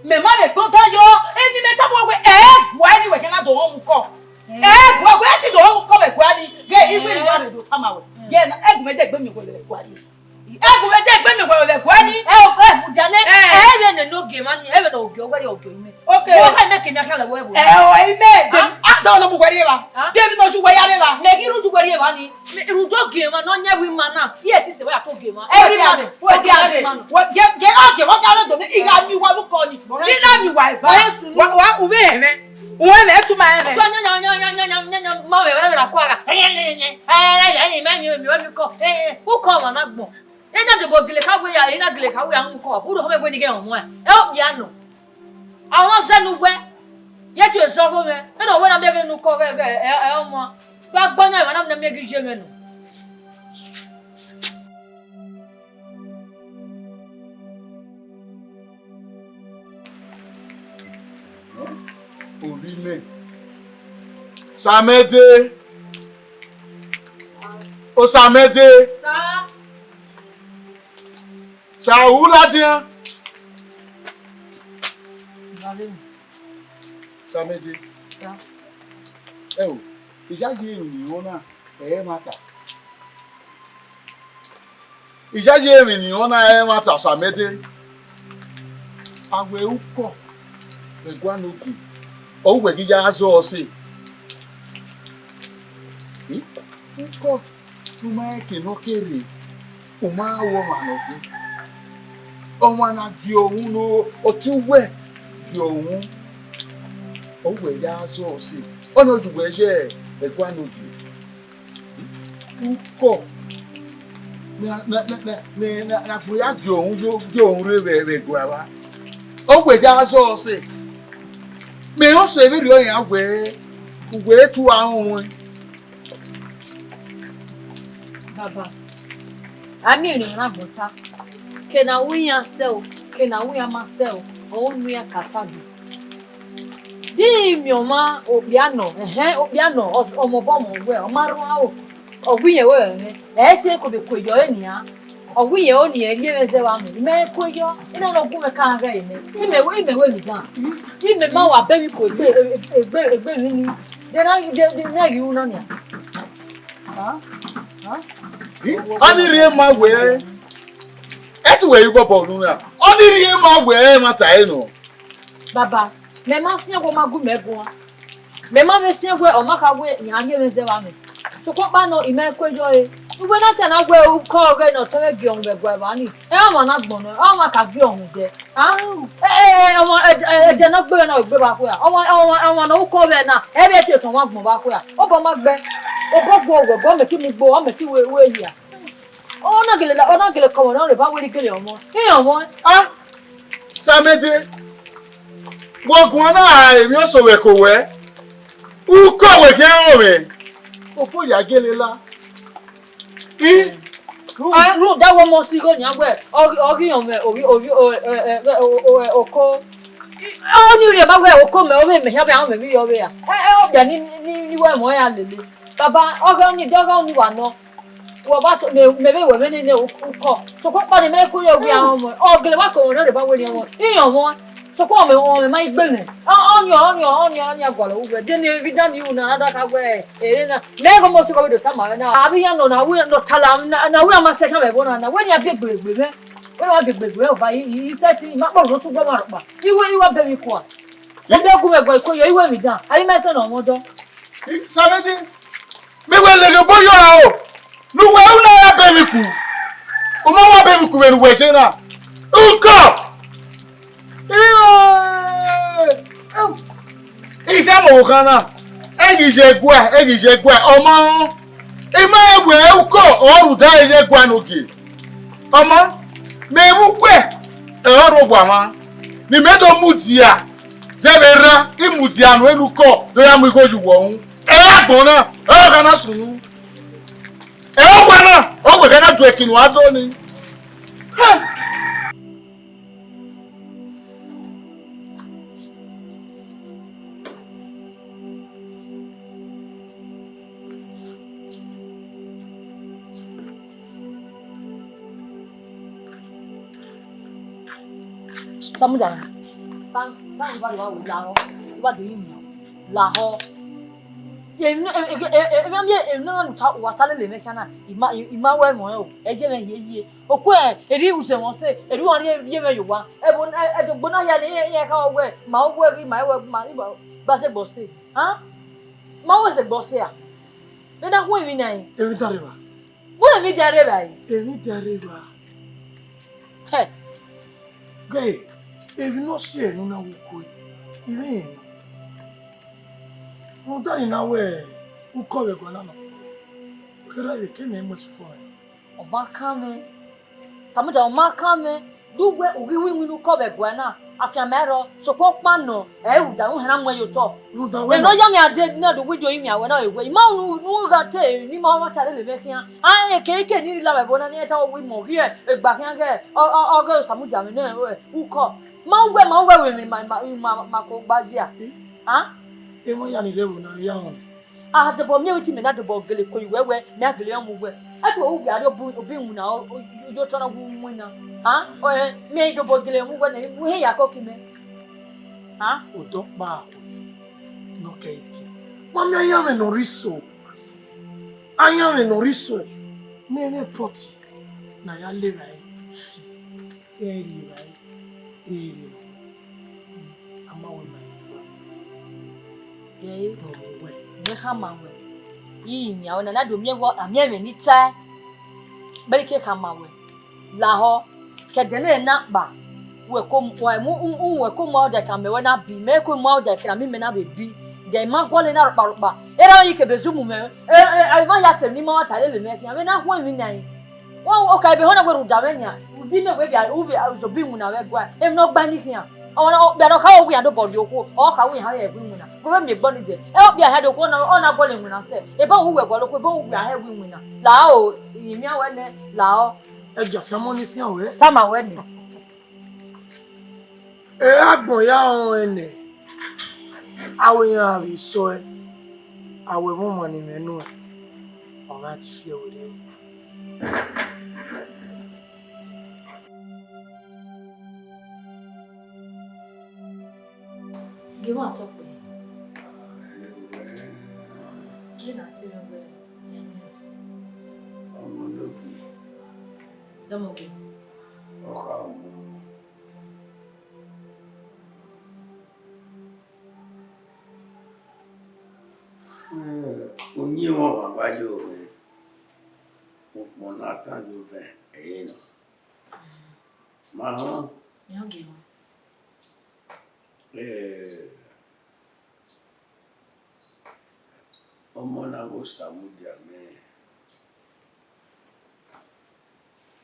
Mẹ ma vbe gbọn ta yo, eni mẹ tama wẹ, ẹ, wẹ ni wẹ kẹ na do wọn ukọ. Ẹ, wẹ, wẹ ti do wọn ukọ wẹ gua ni. Ghe, iwe ni wa do tama wẹ. Ghe, ẹ gu mẹ de gbe mi wẹ wẹ gua ni. Ẹ gu mẹ de gbe mi wẹ wẹ gua ni. Ẹ, o, ẹ, mudia nẹ, ẹ, vbe ne ne ogie mwa ni, ẹ vbe ne ogie wẹ rrie ogie mẹ. Okay. Wẹ ha mẹ ke mia khian lẹ wẹ vbo. Ẹ, o, ime, de, ah, a, da ọna mu wẹ rrie evba. Ah? De mi ne oju wẹ ya rrie evba. Mẹ ghi rhunmwuda wẹ rrie evba ni, rhunmwuda ogie mwa ne ọ yan ẹvbo ima na, iran te sẹ wẹ ya ke ogie mwa. Every man, wẹ dia de, wẹ dia de, wẹ ge, ge, ogie, wẹ gha rre do mẹ, I gha miẹn uwa vbe ukọ ni. Ina miẹn uwa eva. Wa, wa, u vbe hẹn mwẹ. U hẹn mwẹ, tu ma hẹn mwẹ. Wa nya, nya, nya, ma vbe, vbe, vbe la kua gha. Ẹ, ẹ, ẹ, ẹ, ẹ, ẹ, ẹ, ma miẹn, miẹn, miẹn ukọ. Ẹ, ẹ, ukọ mwa na gbọn. Ena de obọ gele ka wẹ ya, ena gele ka wẹ ya mu ukọ. U do họn mwẹ wẹ ni ghẹ họn mwẹ. Ẹ, okpia nọ. Àwọn zẹ ne uwẹ. Ye te zọ gho mwẹ. Ena wẹ na miẹn ghe ne ukọ ghẹ, ghẹ, ẹ, ẹ, ọmwa. Wa gbọ yan, wa na miẹn ghe iye mwẹ nọ. Ovbi mẹ. Osamẹde. Osamẹde. Sa. Sa, u ladian. Osamẹde. Sa. Ẹ o, iyayi emwi ne I rẹn na, ẹ i ẹmwata. Iyayi emwi ne I rẹn na, ẹ i ẹmwata, Osamẹde. A wẹ ukọ vbe ẹguae ne ogie, ọ wẹ ghi ya zọ ọse. Hmm? Ukọ ne u ma rẹn eke ne ọ ke rre, u ma ru ọmwa ne ọ gbe. Ọmwa na gie uhunmwu ne ọtẹn uwẹ gie uhunmwu, ọ wẹ ya zọ ọse. Ọnii ọ ye uwẹ ye ẹguae ne ogie. Ukọ ne, ne, ne a gbe ya gie uhunmwu, yo, gie uhunmwu rre vbe, vbe ẹguae evba. Ọ wẹ ya zọ ọse. Mẹ ọse vberriọ yan wẹ, uwẹ tu aro ruẹn. Baba, a miẹn emwi ne ọ na gbọn ta. Ke ne a ru iran sẹ o, ke ne a ru iran ma sẹ o, ọ ru ne iran ka ta dee. Di I miẹn ọmwa okpia nọ, ẹhẹn, okpia nọ, ọ, ọmọ obọ ọmọ wẹ, ọ ma rua o, ọ wẹ iyẹn wẹ ẹmwẹ, ẹ i te ko vbe ku yọ ẹre nian. Ọ wẹ iyẹn o nian, erriọ ẹmwẹ zẹ vbe amwẹ, imẹ ko yọ, ena ne ọ gu mwẹ ka ghẹ mẹ, imẹ wẹ, imẹ wẹ emwi dan, imẹ ma wa bẹ emwi ko egbe, egbe, egbe emwi ni, de na, de, de, na ghi ru na nian. Ọnii rhie ma wẹ, ẹ tu wẹ ye obọ unu na, ọnii rhie ma wẹ, ẹmwata ẹre nọ. Baba, mẹ ma siẹn wẹ ọ ma gu mẹ guan. Mẹ ma vbe siẹn wẹ ọ ma kha wẹ iran rhie mwẹ zẹ vbe amwẹ. Sokpan ọkpa nọ, imẹ ko yọ ẹre. Uwẹ na ta na wẹ ukọ ọghẹ ne ọtẹn mwẹ gie ọhun vbe ẹguae evba ni. Ẹ ọmwa na gbọn nọ, ọmwa ka gie ọhun dẹ. A? Ẹ, ẹ, ẹ, ọmwa, ẹ, ẹ, ẹdẹ ne ọ gbe vbe na, ọ gbe vbe akhuẹ a. Ọmwa, ọmwa, ọmwa ne ọ ukọ vbe na, ẹ vbe te tọn ọmwa gbọn vbe akhuẹ a. Obọ ma gbe. Obọ guọ wẹ, obọ mẹ ti mu gbo, ọ mẹ ti wẹ, wẹ yi a. Ọ na gele la, ọ na gele kọmọ ne ọ rre eva wẹ ne I gele ọmọ. Iran ọmọ. A, Osamẹde, wẹ guan na emwi ọse vbe ẹko wẹ, ukọ wẹ khian rẹn mwẹ, obo ya gele la. I, ru, a, rhunmwuda wẹ ọmọ si igho yan wẹ, ọ, ọ ghi rẹn mwẹ, ovbi, ovbi, o, ẹ, ẹ, ẹ, o, o, ẹ, oko. Ọnii rhie ma wẹ oko mẹ, ọ vbe mẹ khian vbe ahọn mẹ vbe yọ vbe ra. Ẹ, ẹ, ọ bia ni, ni, ni wẹ mọ ya lele. Baba, ọghe ọnii, de ọghe ọnii wa nọ. Wẹ ọba to, mẹ, mẹ vbe wẹ vbe nene ukọ. Sokpan ọkpa ne mẹ ku ye owiẹ ọmọ. Ọ gele wa kẹ ọmọ rẹ ba wẹ ne ọmọ. Iyan ọmọ. Sokpan ọmọ, ọmọ ma igbe mẹ. Ọni, ọni, ọni, ọni agualọ uwẹ. De ne evidence you na, na da ka wẹ, ere na. Mẹ gho mo si ko do tama wẹ na. Avbe iran nọ na, wẹ nọ tala, na, na wẹ a ma sẹ kan vbe ẹvbo na, na wẹ ne a biẹ gbegbere mwẹ. Wẹ ne a biẹ gbegbere mwẹ, ọba, i, i, i sẹ ti, i ma kpọ nọ sẹ ugbẹmwa rhọkpa. Iwẹ, iwẹ bẹ emwi kua. Ẹgbẹ gu mwẹ gua iko yọ, iwẹ emwi dan. Avbe ima sẹ ne ọ mwẹ ọdọ. Samedi, mẹ wẹ leghe obọ yọ ra o. Ne uwẹ u na ya bẹ emwi ku. U ma wa bẹ emwi ku vbene uwẹ ye na. Ukọ. Ee, Ikhama ọvbokhan na, ẹ ghi ye ẹguae, ẹ ghi ye ẹguae, ọ ma rẹn. I ma rẹn wẹẹ ukọ ọre rhunmwuda ẹre ye ẹguae ne ogie. Ọ ma, mẹ vbe uwẹ, ẹ ọre owa mwa, ne imẹ do mudia, zẹ vbe erha, I mudia nuẹn ne ukọ do ya mu igho ye uwẹ uhunmwu. Ẹ i re agbọn na, ẹ ọre ọ gha na sunu. Ẹ i re owa na, ọ wẹ gha na du ẹki ne uwa do nii. Samudia na. Tan, tan, I wa do wa lahọ. I wa do yin mẹ. Lahọ. Emwi ne, e, e, e, e, emwi ne, emwi ne u ta, wa ta lele mwẹ khian na, I ma, I, I ma wẹ ẹmwẹ o. Ẹ ye mwẹ hie hie. Okue, erriọ uzẹ mwẹ ọse, erriọ uwa rhie, rhie mwẹ ye owa. Ẹvbo, ẹ, ẹdogbo na hia ne iran, iran khama wẹ, ma wẹ ghi, ma wẹ, ma, ma, gba sẹ egbe ọse. Han? Ma wẹ sẹ egbe ọse a? Vbe na khuẹn emwi na rẹn? Emwi da rre evba. Wẹ emwi da rre evba re? Emwi da rre evba. Hẹ. Ghe, emwi ne ọ si ẹre ne u na wu kue, I vbe rẹn nọ. Rhunmwuda ne I na wẹ ukọ vbe ẹguae na nọ, kherhe vbe ke mẹ mu ẹse fo rẹn. Ọ ma kan mwẹ. Samudia, ọ ma kan mwẹ. De uwẹ u ghi ru iwinna ukọ vbe ẹguae na, afianma i rrọọ, sokpan ọkpa nọ, ẹ i rhunmwuda uhẹn na mu ẹn ye otọ. Rhunmwuda wẹ. Eno ya mwẹ a dee na do wi do rinmwian wẹ na, ọ re wẹ, I ma unu, unu gha te emwi ne I ma ọmwa ta lele mwẹ khian. A, eke eke ne I rhie la vbe ẹvbo na, ne iran ta wẹ I mọ ghi re egba khian ghẹ, ọ, ọ, ọ ghe Samudia mwẹ nẹ, ẹ, ukọ. Ma uwẹ, ma uwẹ vbe emwi ma, ma, ma, ma ko gba dia. A? Emwa ya ni rre ẹvbo na, ya wọn. A dobọ miẹn vbe te imẹ na dobọ gele ko ye uwẹ wẹ, mẹ a gele rẹn mu uwẹ. Ẹ tu, u gha rrie obọ, obọ iwinna, o, o, yo otọ na wu iwinna. A? Ọ, ẹ, mẹ i dobọ gele mu uwẹ nẹ, u hẹn ya kọki mẹ. A? Odọ ọkpa ne ọ kẹ ike. Ma miẹn ayanmwẹ ne ọ rre iso. Ayanmwẹ ne ọ rre iso. Mẹ mwẹ pọti ne a ya le evbare. Ẹ rri evbare, ẹ rri evbare. A ma wẹ ma rẹn fua. Ẹ, ọ wẹ. Mẹ khama wẹ, I rinmwian wẹ na, na do miẹn wẹ, a miẹn ẹmwẹ ne I tae. Gberike khama wẹ, lahọ, ke ẹdẹ ne na kpa, wẹ ko mu, wẹ mu, u, u, wẹ ko mu ọdẹ kan mẹ wẹ na bi, mẹ ko mu ọdẹ kan mẹ, mẹ na vbe bi. Dẹ I ma guọlọ na rhọkpa rhọkpa. Erha mwẹ yi kebe zu mu mwẹ, e, e, emwa hia te emwi ne I ma ta lele mwẹ khian, vbe na khuẹn emwi na rẹn. Wa, okaro ebe họn na wẹ rhunmwuda mwẹ nian, rhunmwuda imẹ wẹ vbe, u vbe, u zobọ iwinna vbe ẹguae, emwi ne ọ gba ni khian. Ọmwa ne okpia ne ọ kha wẹ iran dobọ rrie okhuo, ọ kha wẹ iran hẹ ẹvbo iwinna. Wẹ vbe miẹn egbe ọnii dẹ, ẹ, okpia hia do okhuo na, ọ na guọlọ iwinna sẹ, ebe ọ wu wẹ gualọ okhuo, ebe ọ wu wẹ a hẹ ẹvbo iwinna. La o, I miẹn wẹ nẹ, la o. Ẹ gia fian ọmọ ni fian wẹ. Tama wẹ nẹ. Ẹ, agbọn ya rọnrẹn nẹ, a wẹ iran vbe sọ ẹe, a wẹ ẹmwẹ ọmwa ne imẹ nuẹn, ọ gha te fi ẹe werriẹ. Gie emwa tọ kpẹẹ. Gie na te mwẹ wẹ, ọmọ ne ogie. Dọmọ gie. Ọ kha mu. Uyinmwẹ ọmwa wa ye ovẹn, ukpọn ne a kan ye ovẹn ẹre nọ. Ma họn. Iran gie mwa. Eh, ọmọ na ghe Osamudia mẹ,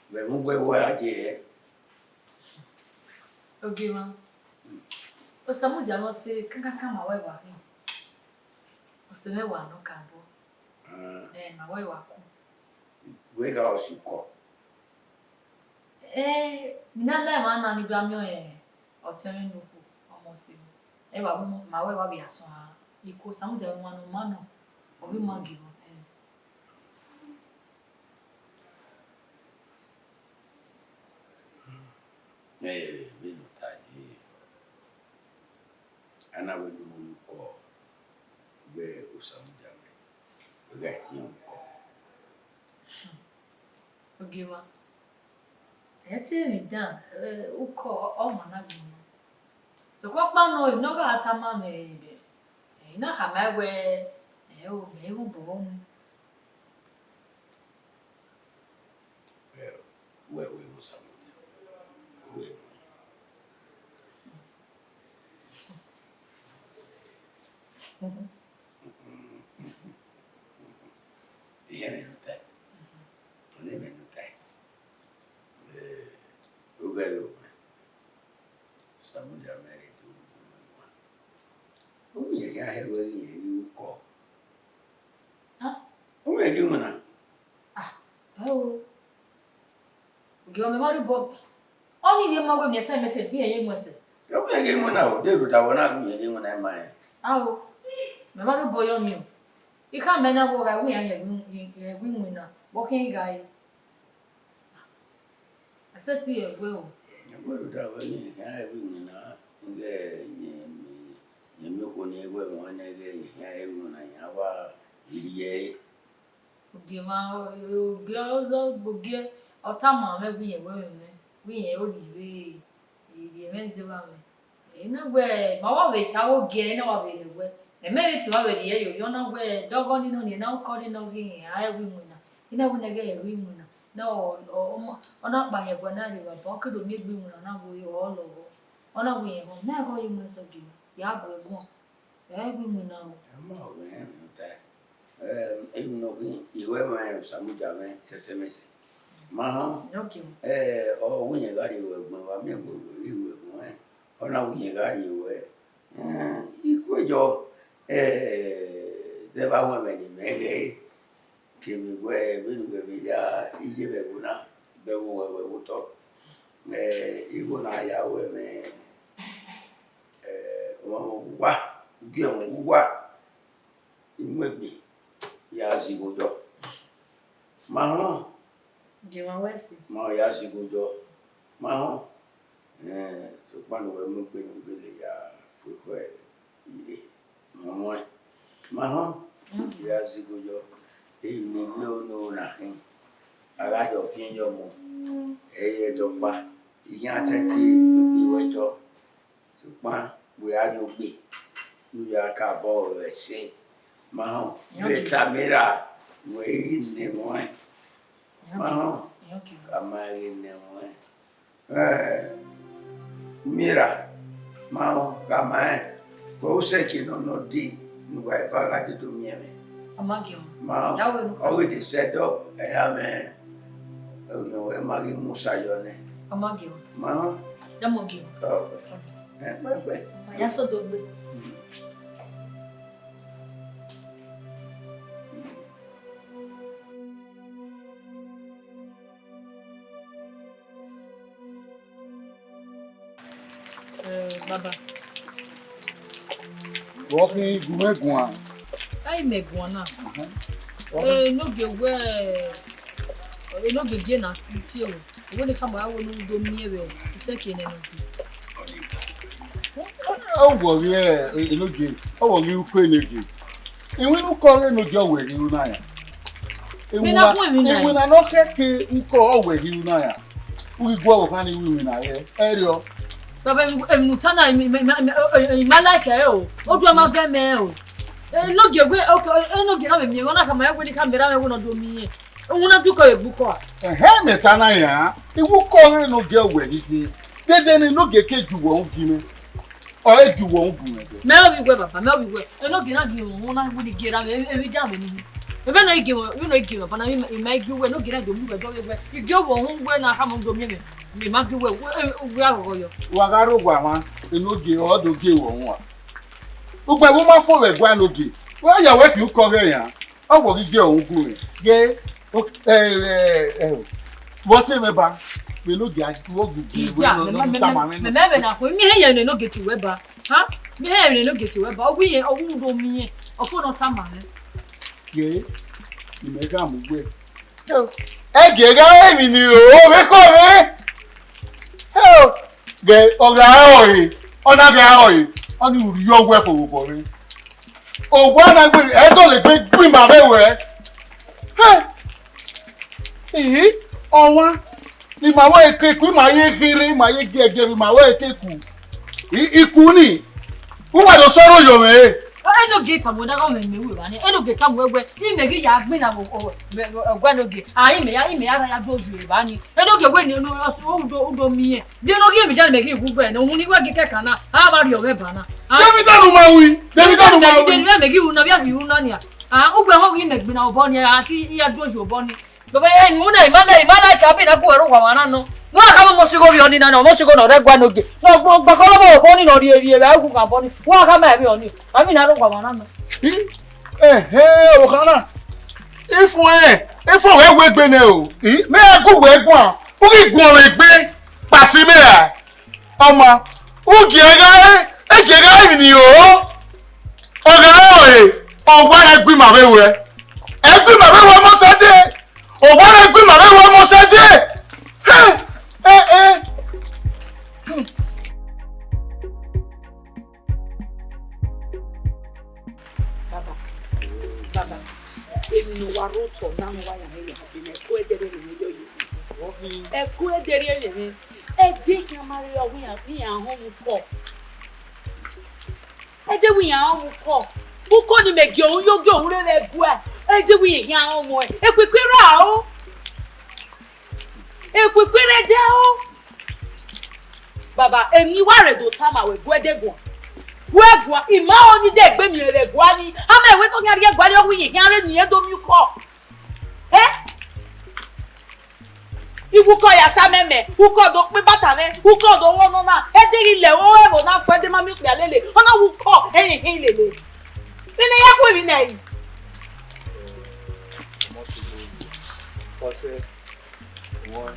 vbe ẹmwẹ uwẹ wẹ a ye hẹ? Ogie mwa, Osamudia mwẹ ọse kankankan ma wẹ wa khin. Ọse mwẹ wa nọ kabọ. Ah. Eh, ma wẹ wa ku. Wẹ gha ọse ukọ. Eh, ne I na la emwa na ni gba miẹn ọtẹn mwẹ ne okhuo, ọmọ ọse mwẹ. Ẹ wa mu, ma wẹ wa vbe ya suẹn iko, Osamudia mwẹ wan ne ọ ma nọ, ọ ghi ma gie mwa. Eh. Ẹ, vbene ọ ta ye, a na wẹ ne u mu ukọ, wẹ Osamudia mwẹ, wẹ gha tie ukọ. Ogiemwa, ẹ te emwi dan, eh, ukọ ọmwa na gbọmọ. Sokpan ọkpa nọ, emwi ne ọ gha tama mwẹ, eh, I na khama ẹe wẹ, eh, o, mẹ i vbe obọ ọmwa. Wẹ, wẹ, wẹ, Osamudia. Wẹ. Iye mwẹ ne u ta. Iye mwẹ ne u ta. Eh, u ghẹ ro mwẹ. Osamudia mẹ rre do ru mwẹ. U miẹn khian hẹ wẹ ghi rẹn ghi ru ukọ. Ah. U miẹn ghi winna. Ah, ẹ o. Ogie, mẹ ma rhie obọ. Ọnii rhie ma wẹ miẹn time te gbe irẹn ye mu ẹsẹ. Ọ wẹ ghe winna o, de rhunmwuda wẹ na ghi winna, ghi winna ima rẹn. Ao, mẹ ma rhie obọ yọ nii o. I khama ẹe na wẹ ọ gha wẹ iran ye ẹre iwinna, vbe ọ khian gha re? A sẹtin rhie ẹguẹ o. Ẹ wẹ rhunmwuda wẹ iran ye ẹre iwinna, ighẹ rẹn miẹn okhuo ne wẹ ẹmwẹ nẹ, ighẹ rẹn ye ẹre iwinna, iran wa rhie ẹre. Ogie mwa, ogie ọ zọ, ogie ọ tama mwẹ wẹ irẹn wẹ mwẹ, wẹ irẹn ọ rhie vbe, rhie mwẹ zẹ vba mwẹ. Ena wẹ, ma wa vbe ta vbe ogie, ena wa vbe rhie wẹ. Mẹ mẹ rhie te wa vbe rhie yo, yọ na wẹ, dọgọ ni nọ ni, ena ukọ ni nọ ghi rẹn, a i wẹ iwinna. Ena wẹ ne ẹghẹ i wẹ iwinna. Na ọ, ọ, ọ ma, ọ na kpa rẹn ẹguae na rre evba, ọ ke do miẹn egbe iwinna na wẹ ọ lọghọ. Ọ na wẹ irẹn họ, mẹ ẹghọ ye mu ẹsẹ ogie, ya bu ẹguọn. Ẹ i wẹ iwinna o. Ẹ ma wẹ irẹn ta. Em, emwi ne ọ khin, I wẹ mwẹ Osamudia mwẹ sẹsẹmẹsẹ. Ma họn, Enogie. Eh, ọ wẹ irẹn gha rrie ruẹ ẹguẹn, wa miẹn wẹ wẹ rrie ruẹ ẹguẹn, ọ na wẹ irẹn gha rrie ruẹ. Eh, I kue yọ, eh, zẹ vbe awẹnmwẹ ne imẹ ghee, kevbe wẹ vbene uwẹ vbe ya iye vbe ẹvbo na, vbe ẹvbo wẹ, vbe ẹvbo otọ. Eh, igho na ya ru ẹmwẹ, eh, ọmwa uwa, ugie ọmwa uwa. I mu egbe ya zẹ igho yọ. Ma họn. Gie mwa wẹ si. Ma ya zẹ igho yọ. Ma họn. Eh, sokpan ne uwẹ mu egbe ne u gele ya fu ekhọe ire. Ma muẹn. Ma họn. Mm. Ya zẹ igho yọ. Emwi ne I ye unu na khin. A gha yọ fiẹn yọ mu. Ẹ i re ẹdẹ ọkpa. I khian tẹtin kpekpe wẹ yọ. Sokpan wẹ a rrie ogbe ne u ya ka bọ vbe ẹse. Ma họn, Enogie. Vbe ta Mira, wẹ i ghi nẹ ẹmwẹ ọnrẹn. Ma họn, Enogie. Ka ma ghi nẹ ẹmwẹ ọnrẹn. Eh, Mira, ma họn, ka ma rẹn. Wẹ u sẹ eke nọ nọ dee, ne uwa eva gha dee do miẹn mwẹ. Ọ ma gie ọmwa. Ma họn, ya wẹ unu. Ọ ghi de sẹ dọ, ẹ ya mwẹ, orhiọn wẹ ma ghi mu sa yọ nẹ. Ọ ma gie ọmwa. Ma họn. Ya mu gie ọmwa. Ọ. Ẹ, pẹpẹ. Ọ ya sẹ odogbe. Eh, baba. Vbe ọ khin gu mwẹ guan? A i mẹ guan na. Mhm. Eh, enogie wẹ, enogie gie na tie o. Wẹ ne khama wẹ ne u do miẹn vbe isẹke nẹ enogie. Ọ wọ ghi, eh, enogie, ọ wọ ghi uko enogie. Iwinna ukọ ọghe enogie ọ wẹ ghi ru na ya. Mẹ na gu emwi na. Iwinna ne ọ khẹke ukọ ọ wẹ ghi ru na ya. U ghi gu ọvbokhan ni ru iwinna ye. Ẹ riọ. Baba, emwi, emwi ne u ta na, emwi, emwi, emwi, emwi, emwi, emwi ma like ẹre o. Oduẹ ma vẹ mẹ o. Enogie wẹ, okay, enogie na vbe miẹn, ọ na khama wẹ ne I khama erha mwẹ wẹ ne ọ do miẹn. Uhunmwu na gie ukọ vbe gbe ukọ a? Ẹhẹn, mẹ ta na ya. Iwinna ukọ ọghe enogie ọ wẹ ghi khin. Dede ne enogie ke ju uwẹ ugi mwẹ. Ọ i ju uwẹ ugi mwẹ dẹ. Mẹ ovbi wẹ baba, mẹ ovbi wẹ. Enogie na gie uhunmwu na wẹ ne I gie erha mwẹ, emwi dia mwẹ ni. Vbene I gie mwẹ, vbene I gie mwẹ, baba na I ma, I ma gie uwẹ, enogie na do mu wẹ dọ vbe wẹ. I gie uwẹ uhunmwu wẹ na khama do miẹn mwẹ. Mẹ ma gie uwẹ, uwẹ aghọghọ yọ. Wa gha rre owa mwa, enogie ọ do gie ruẹ uhunmwu a. Ugbẹn vbe u ma fo vbe ẹguae enogie, wẹ ya wẹ khin ukọ ọghe yan. Ọ wọ ghi gie uhunmwu gu mwẹ. Ghe, o, ẹ, ẹ, ẹ, vbe ọ te mwẹ ba, vbe enogie a, vbe ọ gu gie, vbe Iya, ọ mẹ, mẹ, mẹ, tama mwẹ mẹ, nọ. Mẹ, mẹ, mẹ na khuẹ, mi hẹ yẹn ne enogie tie uwẹ ba. Ha? Mi hẹ yẹn ne enogie tie uwẹ ba. Ọ wẹ irẹn, ọ wẹ u do miẹn. Ọ fo ne ọ tama mwẹ. Ghe, imẹ gha mu uwẹ. Ẹ gie gha emwi ni o, vbe kọ mwẹ. Ẹ o. Ghẹ ọ gha rẹn ọre, ọ na gha rẹn ọre, ọ ni u rhie owẹ fo vbe obọ rre. Owa na gbe, ẹ dọlegbe gbe ima vbe wẹ. Hẹ! Ihi, ọmwa, ne ima wẹ ekeku, ima ye ghi rre, ima ye giẹgiẹ, ima wẹ ekeku. I, iku ni, uwa do sọrọ yọ mwẹ re. Enogie tama wẹ na gha mẹ mẹ ru evba ni, Enogie tama wẹ wẹ, imẹ ghi ya gbinna vbe ọgua Enogie, a imẹ ya, imẹ ya ra ya do yu evba ni. Enogie wẹ ni, no, udo, udo miẹn. Biẹ ne ọ ghi emwi jẹ ne mẹ ghi wu gbe ne, uhunmwu ne I wẹ ghi kẹkan na, a vba rriọ mwẹ ba na. Ah, David anu ma wi, David anu ma wi. David mẹ ghi ru na, via ghi ru na nia. Ah, ugbẹ họn ghi mẹ gbinna obọ ni, a ti iya do yu obọ ni. Baba, eh, unu na, ima na, ima na ka bi na gu ẹre owa mwa na nọ. Wa ka mo sigho vbe ọni na, mo sigho nọ rre ẹguae Enogie. Nọ gbọ, gbakọlọ mo obọ ni nọ rrie rrie vbe awu gha obọ ni. Wa ka ma vbe ọni. Abi na rre owa mwa na nọ. Ehe, owa na. Ifuẹn, ifuẹn wẹ wegbe nẹ o. I, mẹ gu wẹ guan. U ghi guan vbe egbe. Kpasi mẹ ra. Ọma, u gie gha re, e gie gha re emwi ni ro. Ọ gha re ọre, ọ wa na gbe ima vbe ruẹ. Ẹ gbe ima vbe ruẹ mọ sẹ dee. Ọ wa na gbe ima vbe ruẹ mọ sẹ dee. Hẹ, ẹ, ẹ. Baba, baba, emwi ne uwa rre otọ na ne uwa ya mwẹ ya, ẹko ẹdẹrriọ ne mwẹ yọ yi. Ẹko ẹdẹrriọ ne mwẹ. Ẹdẹ khian ma rre ọ, wẹ iran, wẹ iran họn mu ukọ. Ẹdẹ wẹ iran họn mu ukọ. Ukọ ni mẹ gie unu yo, gie unu rre vbe ẹguae. Ẹdẹ wẹ iran khian họn mu ẹn. Ekwekwe ra o. Ekwekwe rre ẹdẹ o. Baba, emwi ne I wa rre do tama wẹ, gu ẹdẹ guan. Gu ẹre guan, I ma họn ni de egbe miẹn vbe ẹguae ni. A ma wẹ te ọ khian rrie ẹguae ni, ọ wẹ iran khian rre ne irẹn do miẹn ukọ. Ẹ? I wu ukọ ya sa mẹ mẹ, ukọ do kpe ibata mwẹ, ukọ do ru ọnọna, ẹdẹ ghi lẹ ore ẹvbo na fo, ẹdẹ ma miẹn okpia lele, ọ na wu ukọ, ẹyẹn ẹyẹn lele. Vbene I ya khu emwi na ẹre. Ọse, wọn,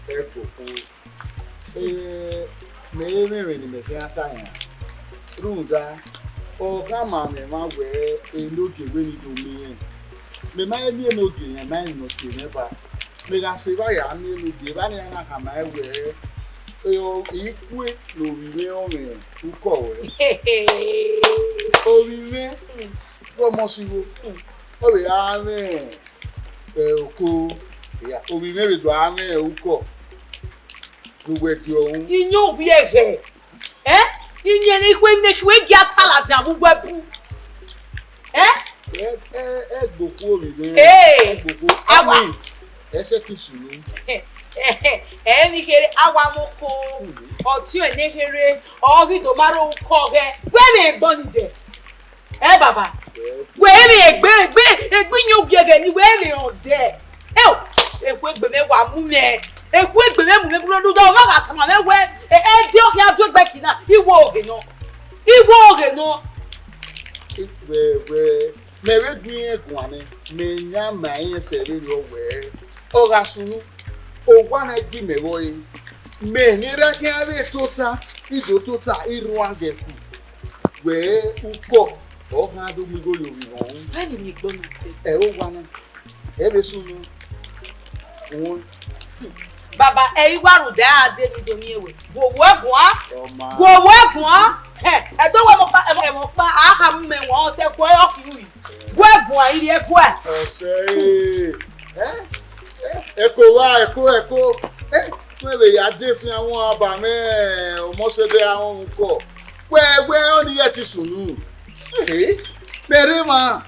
ẹgbokhu, eh, mẹ i re emwi ne mẹ khian ta yan. Rhunmwuda, ọ khama mwẹ emwa wẹ Enogie wẹ ne I do miẹn. Mẹ ma he miẹn Enogie yan, ma rẹn ne ọ tie mwẹ ba. Mẹ gha sẹ evba ya miẹn Enogie, evba ne iran na khama ẹn wẹ, eh, ikue ne ovbi mwẹ rọnmwẹ ukọ ruẹ. Ovbi mwẹ, vbe ọmọ sẹ igho, ọ vbe gha mwẹ, eh, oko, ovbi mwẹ vbe do gha mwẹ ukọ. Ne uwẹ gie ọnrẹn. Iyẹn ovbi ẹghẹ. Ẹ? Iyẹn ne ikhue ne ikhue gia ta ladian vbe uwu ẹbu. Ẹ? Ẹ, ẹ, ẹgbokhu ovbi mwẹ. Ee. Ẹgbokhu. Awa. Ami, ẹsẹ ti sunu. Ẹ, emwi kherhe, awa moko. Ọtiọnrẹn ne kherhe, ọ ghi do ma rre ukọ ghẹ. Wẹ vbe egbọn ni dẹ. Ẹ baba, wẹ vbe egbe, egbe, egbe iyẹn ugiẹghẹ ni wẹ vbe rẹn ọdẹ. Eo, ekhue egbe mwẹ wa mu mwẹ, ekhue egbe mwẹ mu mwẹ bun ne ọ gha tama mwẹ wẹ, ẹ, ẹdẹ ọ khian du egbe ẹki na, I wo ghe nọ, I wo ghe nọ. Wẹ, wẹ, mẹ vbe gu irẹn guan nẹ, mẹ yan ma irẹn sẹ vberriọ wẹ, ọ gha sunu, owa na gbe imẹ vbe ọre, mẹ ne erha khian vbe tota, I do tota, I rhuan ghẹ ku. Wẹ ukọ, ọ ghan do mu igho ye ovbi mwẹ ọnrẹn. Ẹ ni miẹn egbe ọnrẹn te. Ẹ o wa na, ẹ vbe sunu, wọn. Baba, ẹ i wa rhunmwuda a de ni do miẹn wẹ. Gu owẹ guan. Ọma. Gu owẹ guan. Hẹ, ẹ do wẹ mọ kpa, ẹ mọ kpa, a kha mu mẹ wọn, ọ sẹ gu ẹ ọkiri. Gu ẹ guan, I rhie gu ẹ. Ọsẹ, ẹ, ẹ, ẹko wa, ẹko, ẹko. Ẹ, wẹ vbe ya de fian wọn ba mwẹ, ọmọ sẹ dẹ a họn ukọ. Wẹ, wẹ, ọni yẹ ti sunu. Ehe, mẹ rre emwa,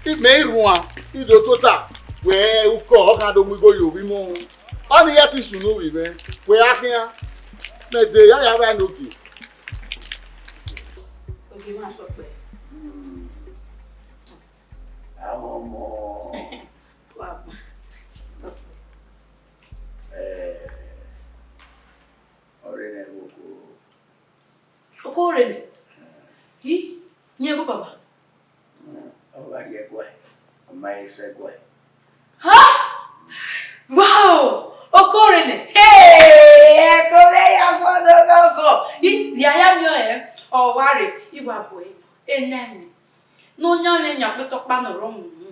mẹ i rhuan, I do tota, wẹ ukọ, ọ ghan do mu igho ye ovbi mwẹ ọnrẹn. Ọni ya te sunu vbe mwẹ, wẹ a khian, mẹ de ya ya vbe Enogie. Ogie mwa sọkpẹ. Amọmọ. Wa. Eh, ọre nẹ oko. Oko rre nẹ? Hi, yẹn ebo baba. Ọ gha rrie ẹguae, ọ ma he sẹ ẹguae. Ha? Wow! Oko rre nẹ? Hey! Ẹko mwẹ ya fọ ne ọgọ. I, vbe a ya miẹn ọnrẹn, ọ wa rre, I wa bu ẹre, ena ẹre. Ne ọ yan mwẹ yan kpẹtẹ ọkpa ne ọ rre ọmwa unu.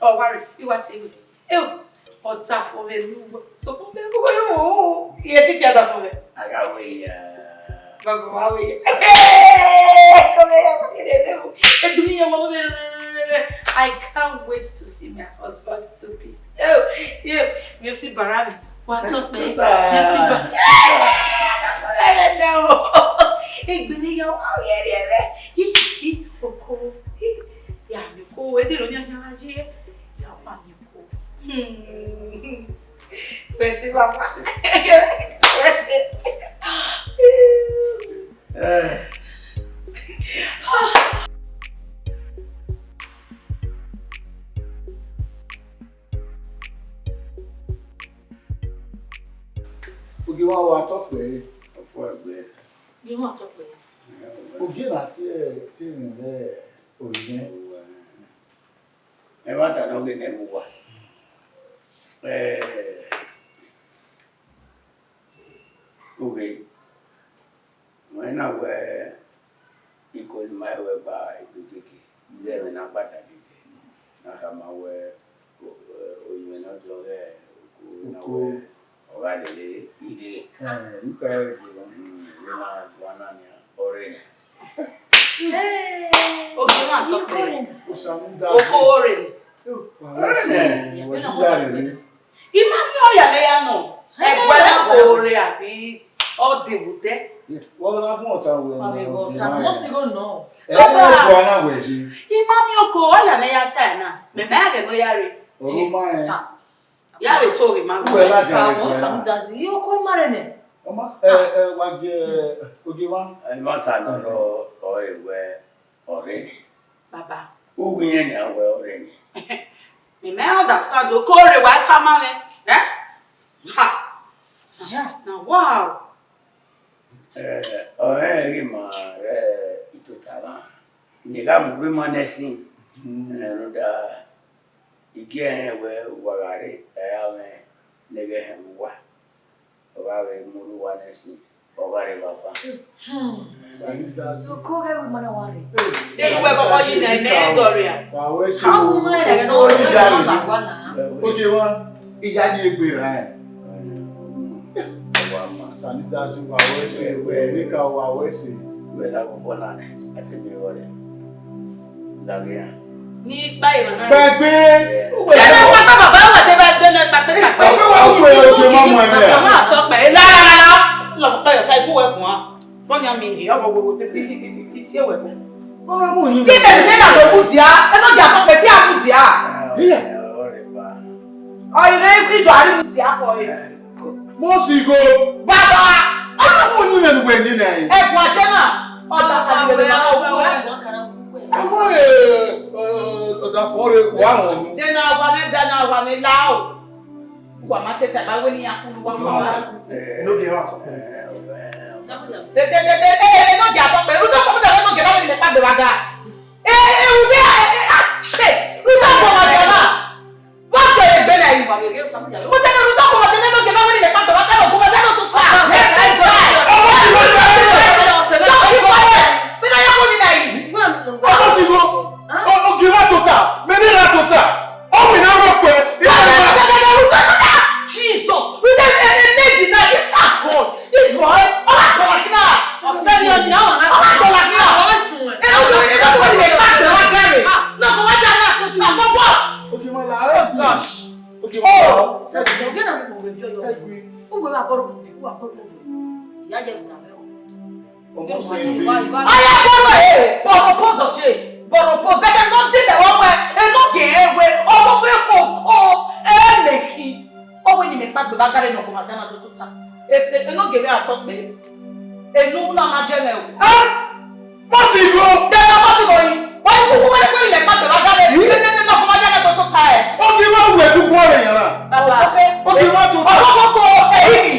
Ọ wa rre, I wa tie wẹ. Eo, ọdafẹn mwẹ ne uwẹ. Sokpan mẹ vbe uwẹ yo, iye titi ọdafẹn mwẹ. A gha wẹ ya. Baba wa wẹ ya. Come here, come here, come here. Edu mi yẹn wọ vbe. I can't wait to see my husband to be. Eo, eo, mi si bara mi. Wa tọ pẹ. Mi si ba. Vbe ne o. Egbene ya wa rhie rhie vbe. Hi, hi, oko. Hi. Ya mi oko, e de ro yan yan ye. Ya wa mi oko. Hmm. Merci, papa. Merci. Eh. Ogie wa wa tọ pẹ. Ọfọ ẹgbẹ. Ogie wa tọ pẹ. Ogie na tie tie rẹ ogie. Ẹmwata ne ọ ghe nẹ vbe uwa. Eh, oghe, wẹ na wẹ iko ne ima ru ẹgba egbe keke, vbe ẹmwẹ ne a gba da keke, ne a khama wẹ, o-, o-, oyinmwẹ ne ọ dọn ghe oko na wẹ, ọ gha lele ire. Eh, you carry it, bro. Mm, vbe na guan na nian, ọ rre nẹ. Ogie wa tọ pẹ. Osamuda. Oko rre nẹ. Wa wẹ sẹ, wa ju ya rre nẹ. I ma miẹn ọya ne ya nọ. Ẹguẹ na ko rre abi ọ de vbe odẹ. Wa na gun ọta wẹ. Wa vbe ghe ọta, must go nọ. Ẹ, ẹ, wa na wẹ je. I ma miẹn oko ọya ne ya ta na. Mẹ ma ya ghẹ ne ọ ya rre. Ọrọ ma ẹ. Ha. Ya vbe to ghe ma. Uwẹ la ja rre. Ka mo sa mu dazi, i oko ma rre nẹ. Ọma, ẹ, ẹ, wa gie, ẹ, Ogie wa. Ẹ, ma ta nọ rọ, ọ e wẹ ọrre nẹ. Baba. Uwu irẹn nian wẹ ọrre nẹ. Mẹ ma understand o, ko rre wa tama mwẹ. Eh? Ha. Yeah. Na wow. Eh, ọ rẹn ghi ma rẹ itota na. Ne gha mu rre ma nẹ sin. Hmm. Eh, rhunmwuda, I gie ẹre wẹ wa gha rre, ẹ ra mwẹ ne ghẹ họn uwa. Ọ gha vbe mu rre uwa nẹ sin, ọ gha rre vbe aban. Hmm. Oko ghẹ vbe ma na wa rre. De uwẹ bọbọ yi nẹ, mẹ dọ rria. Wa wẹ sẹ. Ka wu ma rẹ nọ, Ogie wa. Ogie wa, I ya ye egbe ra ẹn. Wa ma. Sanitazi wa wẹ sẹ, wẹ ne ka wa wẹ sẹ. Wẹ la bọbọ na nẹ, a te miẹn vbọ rre. Laghe iran. Ni kpa emwa na. Gbẹgbe. Dẹnẹ kpakpa baba wa te ba dẹnẹ kpakpa kpakpa. Ọgbẹ wa wẹ oge ma mu ẹmwẹ. Ọmọ atọ kpẹ, la la la la. Lọ kpẹ yọ ta ibu wẹ kun a. Bọ ni a mi he, ọ wọ wọ wọ te bi ti wẹ kun. Ọmọ mu ni. Ti bẹ mi na do bu dia, e no dia to pe ti a bu dia. Iya. Ọ ire ido ari bu dia ko e. Mo si go. Baba. Ọmọ mu ni ne wẹ ni na. Ẹ gua je na. Ọda ka di wẹ na. Àmọ́, eh, eh, ọ̀dà fún ọ̀rẹ́ wa wọn. Dena wa mẹ, dena wa mẹ la o. Wa ma tẹta ba we ni akulu wa ma. No ge wa to. De de de de de no ge ato pe. Ruto so da no ge ba we ni pa de wa ga. Eh, eh, we, eh, eh, ah, shit. Ruto ko ma de wa. Wa ke egbe na yi. Wa ke egbe na yi. Mo tẹnu ru tọkọ, mo tẹnu lókè, báwo ni mẹ pàtó, wa kẹrọ ògùn, mo tẹnu tún ta. Ọmọ sì lọ sí ẹgbẹ́. Don't keep quiet. Bí náà yá wọ́n mi náà yìí. Ọmọ sì lọ. Oge wa tota, mẹ ní ra tota. Ọmọ ìná rọ pẹ. Jesus, we dey, eh, eh, make the night. This are God. This boy, ọmọ àgbọ̀nà kí náà. Ọ̀sẹ̀ ni ọ̀nì náà wà náà. Ọmọ àgbọ̀nà kí náà. Ọmọ sùn ẹ̀. Ẹ, ọmọ ìná rọ pẹ, mẹ pàtó wa kẹrẹ. Náà kò wá jẹ́ àná tota. For what? Oge wa la. Oh gosh. Oge wa la. Oh, so, so, you know, we go with you. Egbe. Who go abroad movie? Who abroad movie? Ìyá jẹ ìgbà mẹ́wàá. Ọmọ sì ń di. Ọya bọrọ ẹ, bọrọ pose ọjẹ, bọrọ pose. Bẹgẹ nọ ti lẹ wọ wẹ, ẹ nọ gẹ ẹ wẹ, ọmọ fẹ koko, ẹ mẹ khi. Ọ wẹ ni mẹ kpagbe ba gare nọ kọ ma jana do tota. Ẹ, ẹ, ẹ nọ gẹ mẹ atọ kpẹ. Ẹ nu na ma jẹ mẹ o. Ah! Mọsi igho. Dẹmẹ mọsi igho yi. Wọ́n yí kúkú wẹ́rẹ́ pé ilẹ̀ pàtó bá dálé. Yìí. Ní ní ní náà kó má jáde tó tó ta ẹ̀. Ó kì í wá wẹ̀ dúpọ̀ rẹ̀ yàrá. Bàbá. Ó kì í wá tó ta. Ọmọ kókó èyí ni.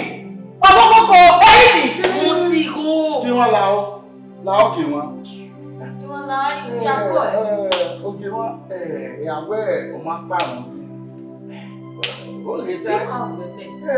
Ọmọ kókó èyí ni. Mọsi igho. Kí wọ́n la ọ́. La ọ́ kì wọ́n. Kí wọ́n la ìyàwó ẹ̀. Ó kì wọ́n. Ìyàwó ẹ̀ ó máa ń pààrọ̀. Ó lè tẹ́. Ṣé àwọn ẹgbẹ́?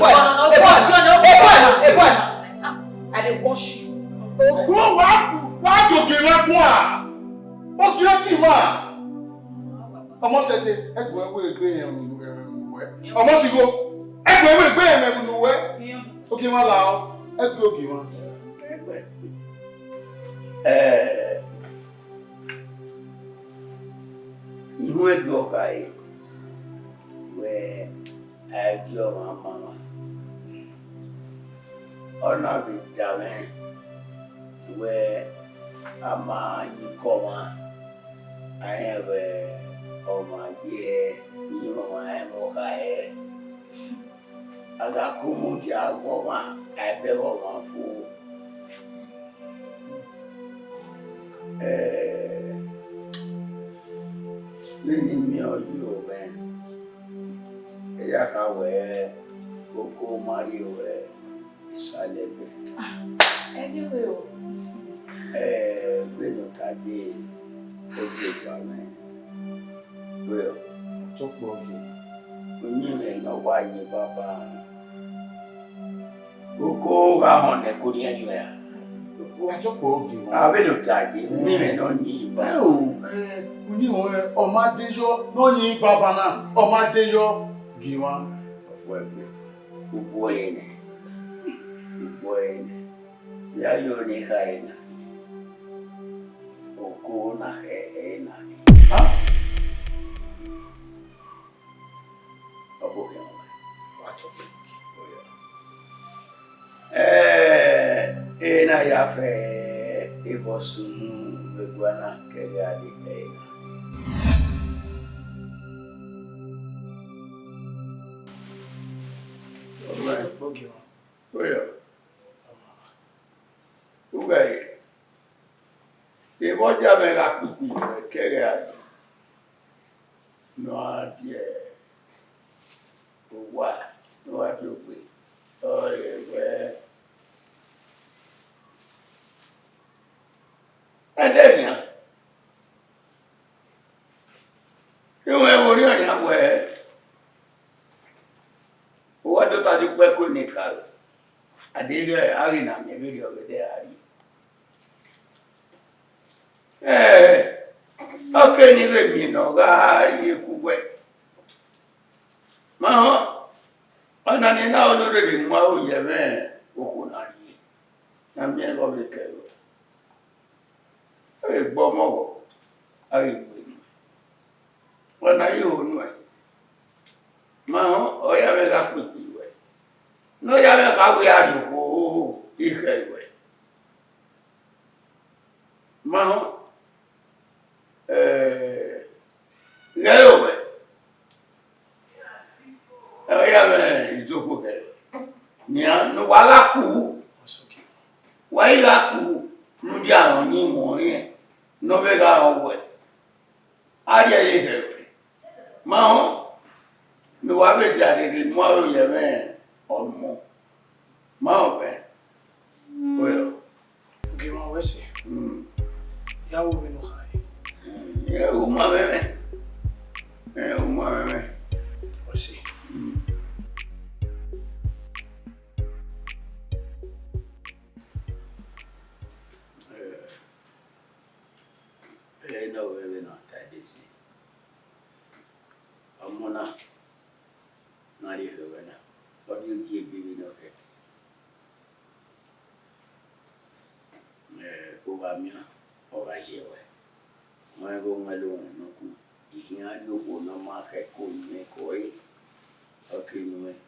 boy, a boy, a boy, a boy. I dey watch you. Ogo wa ku, wa doge wa ku a. Oge o ti ma. Ọmọ sẹte, ẹgbẹ wẹrẹ gbe yẹn mu wẹ. Ọmọ si go, ẹgbẹ wẹrẹ gbe yẹn mu wẹ. Oge ma la o, ẹgbẹ oge ma. Eh, irun ẹdẹ ọkha ẹre wẹ a i gie ọmwa ma ọmwa. Ọ na vbe da mwẹ wẹ a ma yin ikọ ọmwa, a rẹn vbe ọmwa ye iyẹn ọmwa rẹn vbe ọkha ẹre. A gha ku mudia vbe ọmwa, a i bẹghe ọmwa fo. Eh, vbene I miẹn ọyọ mwẹ, I ya kha wẹ oko ma rrie ruẹ isalẹ ẹgbẹ. Ah, anyway o. Eh, vbene ọ ta dee, ọ dee gba mwẹ. Well, tọkpọ viọ. Uyinmwẹ ne ọ wa yin baba. Oko gha họn nẹ, ko rhiẹnrhiẹn ra? Wa tọkpọ gie mwa. A vbe do da ye, uyinmwẹ ne ọ yin ba. Ẹ o, ẹ, uyinmwẹ ọ ma de yọ, ne ọ yin baba na, ọ ma de yọ gie mwa. Ọfọ ẹgbẹ, ugbo ẹre nẹ, ugbo ẹre nẹ. Ya yo ne kha ẹre na. Oko na kha ẹre na. Ha? Ọ bọ khian. Wa tọkpọ. Ẹ, ena ya fẹ ebọ sunu vbe ẹguae na kẹghe a de kẹ ena. Oya. Uwẹ ye, evbọ dia mwẹ gha kpikpi vbe kẹghe a de. Ne ọ gha die owa, ne ọ gha die ogbe, ọ re wẹ, ẹdẹ nian. Iwẹn vbe orhiọn yan wẹ, uwa do ta di ukpẹ ko ne karo, a deghẹ a ghi na miẹn vberriọ vbe ẹdẹ a rrie. Ẹ, ọ ke ne I vbe miẹn ne ọ gha rrie ku wẹ. Ma họn, ọna ni na ọnii rherhe mu aro ye ẹmwẹ okhuo na rrie, ne a miẹn vbe ọ vbe kẹ ruẹ. Ẹ gbe ọmọ vbọ, a ghi gbe nuẹn. Wẹ na ye ho nuẹn. Ma họn, ọ ya mwẹ gha kpekpe ruẹ. Ne ọ ya mwẹ gha wẹ a rrie okhuo, I khẹ ruẹ. Ma họn, eh, ghẹ ro wẹ. Ọ ya mwẹ izokhuo kẹrẹ. Nian, ne uwa gha ku, wa i gha ku, rhunmwuda ọnii mwẹ ọnrẹn, ne ọ vbe gha rọ wẹ, a rhie ẹre hẹ wẹ. Ma họn, ne uwa vbe dia rherhe mu aro ye ẹmwẹ ọmọ. Ma họn wẹ. Oya. Ogie mwa wẹ sẹ. Mm. Ya wo vbene u khare. Mm, ẹ, u ma mwẹ mwẹ. Ẹ, u ma mwẹ mwẹ. Wẹ sẹ. Mm. Ẹ, ẹ, ne ọ vbe vbe na ta ẹdẹ si. Ọmọ na, na rhie hẹ wẹ na, ọ rhie ogie egbe vbene ọ khẹ. Ẹ, u gha miẹn, ọ gha ye ruẹ. Wẹ ghe ọ wan la owẹn ne ọ ku, I khian rhie okhuo ne ọ ma khẹ ko imẹ ko ẹre, ọ ke nuẹn.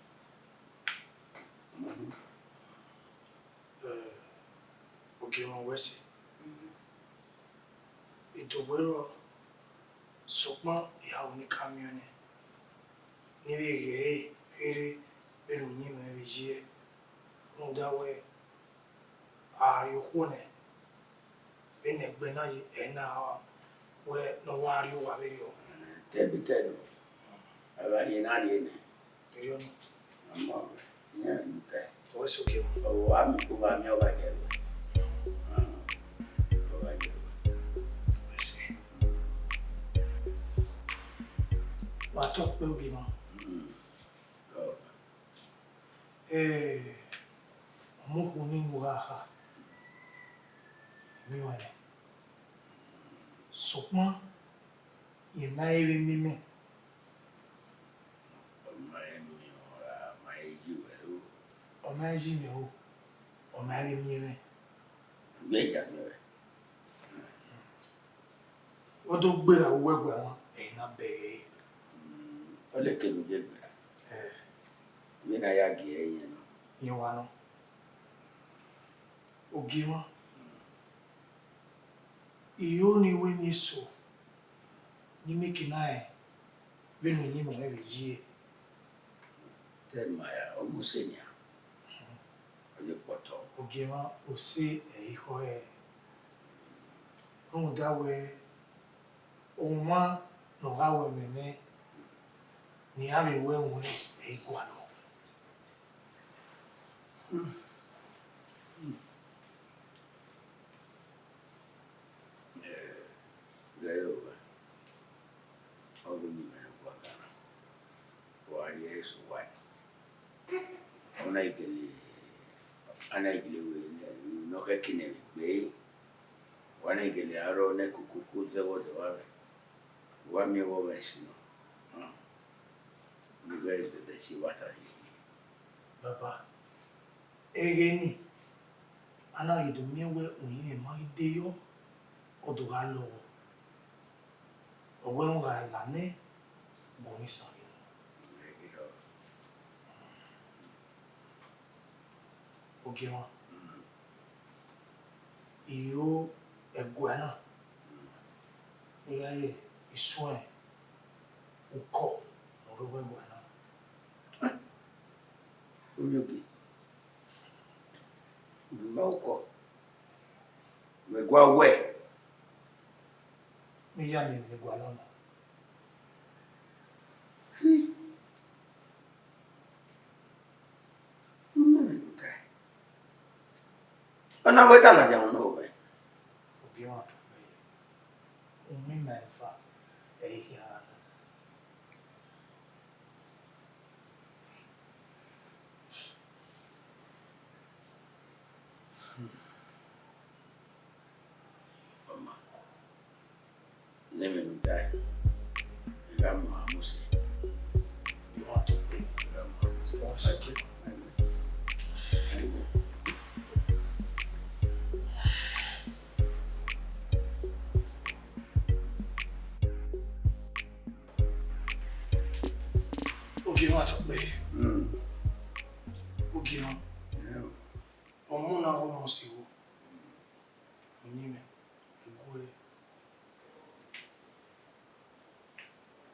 Mhm. Eh, ogie mwa wẹ sẹ. Mhm. I do wẹ rrọọ, sokpan I gha ru ne I ka miẹn ọnii, ne I vbe ghe ẹre kherhe vbene uyinmwẹ vbe ye, rhunmwuda wẹ, a rrie okhuo nẹ, vbene ẹgbẹ na ye, ẹ na wẹ ne ọ wa rrie owa vberriọ. Te bi te do. Avbe rhie na rhie nẹ. Erriọ nọ. Ọmọ, iran ni te. Ọ wẹ sẹ ogie mwa. Ọ wa mi, ọ wa mi, ọ gha jẹ wẹ. Ọ gha jẹ wẹ. Wẹ sẹ. Wa tọ kpẹ ogie mwa. Mm. Ọ. Eh, ọmọ okhuo ni mu gha kha, I miẹn ọẹn nẹ. Sokpan, I ma he vbe miẹn mwẹ. Ọ ma he miẹn ọra, ọ ma he yi ruẹ ro. Ọ ma he yi mwẹ ro, ọ ma he vbe miẹn mwẹ. Wẹ ya miẹn ruẹ. Ọ do gberra vbe uwu ẹguae mwa, ẹre I na bẹghe ẹre. Mm, ọ leke ne u ye gberra. Eh. Vbene a ya gie ẹre yẹn nọ. Rẹn wa nọ. Ogie mwa. I ho ne I ru emwi eso ne I miẹn ke na rẹn vbene uyinmwẹ mwẹ vbe ye. Te ma ya, ọ mu use nian. Ọ ye kpọtọ. Ogie mwa, use ẹre I khọ ẹre. Rhunmwuda wẹẹ, ọmwa ne ọ gha ru ẹmwẹ mwẹ ne iran vbe ru ẹmwẹ ẹre gualọ. Ghẹ re owa, ọ ghi miẹn mwẹ ne ọ gua gan na, wa rhie ẹre sẹ owa nii. Ọ na gele, a na gele wẹ ne ọ khẹke nẹ vbe egbe, wa na gele aro nẹ kokoko zẹ vbe ọdọ evbavbe, wa miẹn vbe ọ mwẹ ẹse nọ, ne u ghẹ zẹdẹ si ẹvbo ata hiehie. Baba, ẹghẹ nii, a na ghi do miẹn wẹ uyinmwẹ ma ghi de yọ, ọ do gha lọghọ. Ọ wẹ rẹn gha la nẹ, gu ọmọ isan vbe nọ. Ogie mwa, I ho ẹguae na, ne I gha re isuẹn ukọ ne ọ rre owa ẹguae na. Ovbi ogie, u gha ukọ, wẹ gua wẹ. Ne I ya miẹn emwi ne gualọ nọ. Ọna wẹ da ladian unu ovbẹ. Ogie mwa tọ kpẹre, umwẹma eva ẹre I khian gha nọ. Ọma, ne emwi ne u dae, I gha mu a mu sẹ. I want to pray. I gha mu a mu sẹ. One second. Ogie mwa tọ kpẹre. Mm. Ogie mwa. Yeah. Ọmọ na ọmọ si wo. Uyinmwẹ, I gu ẹre.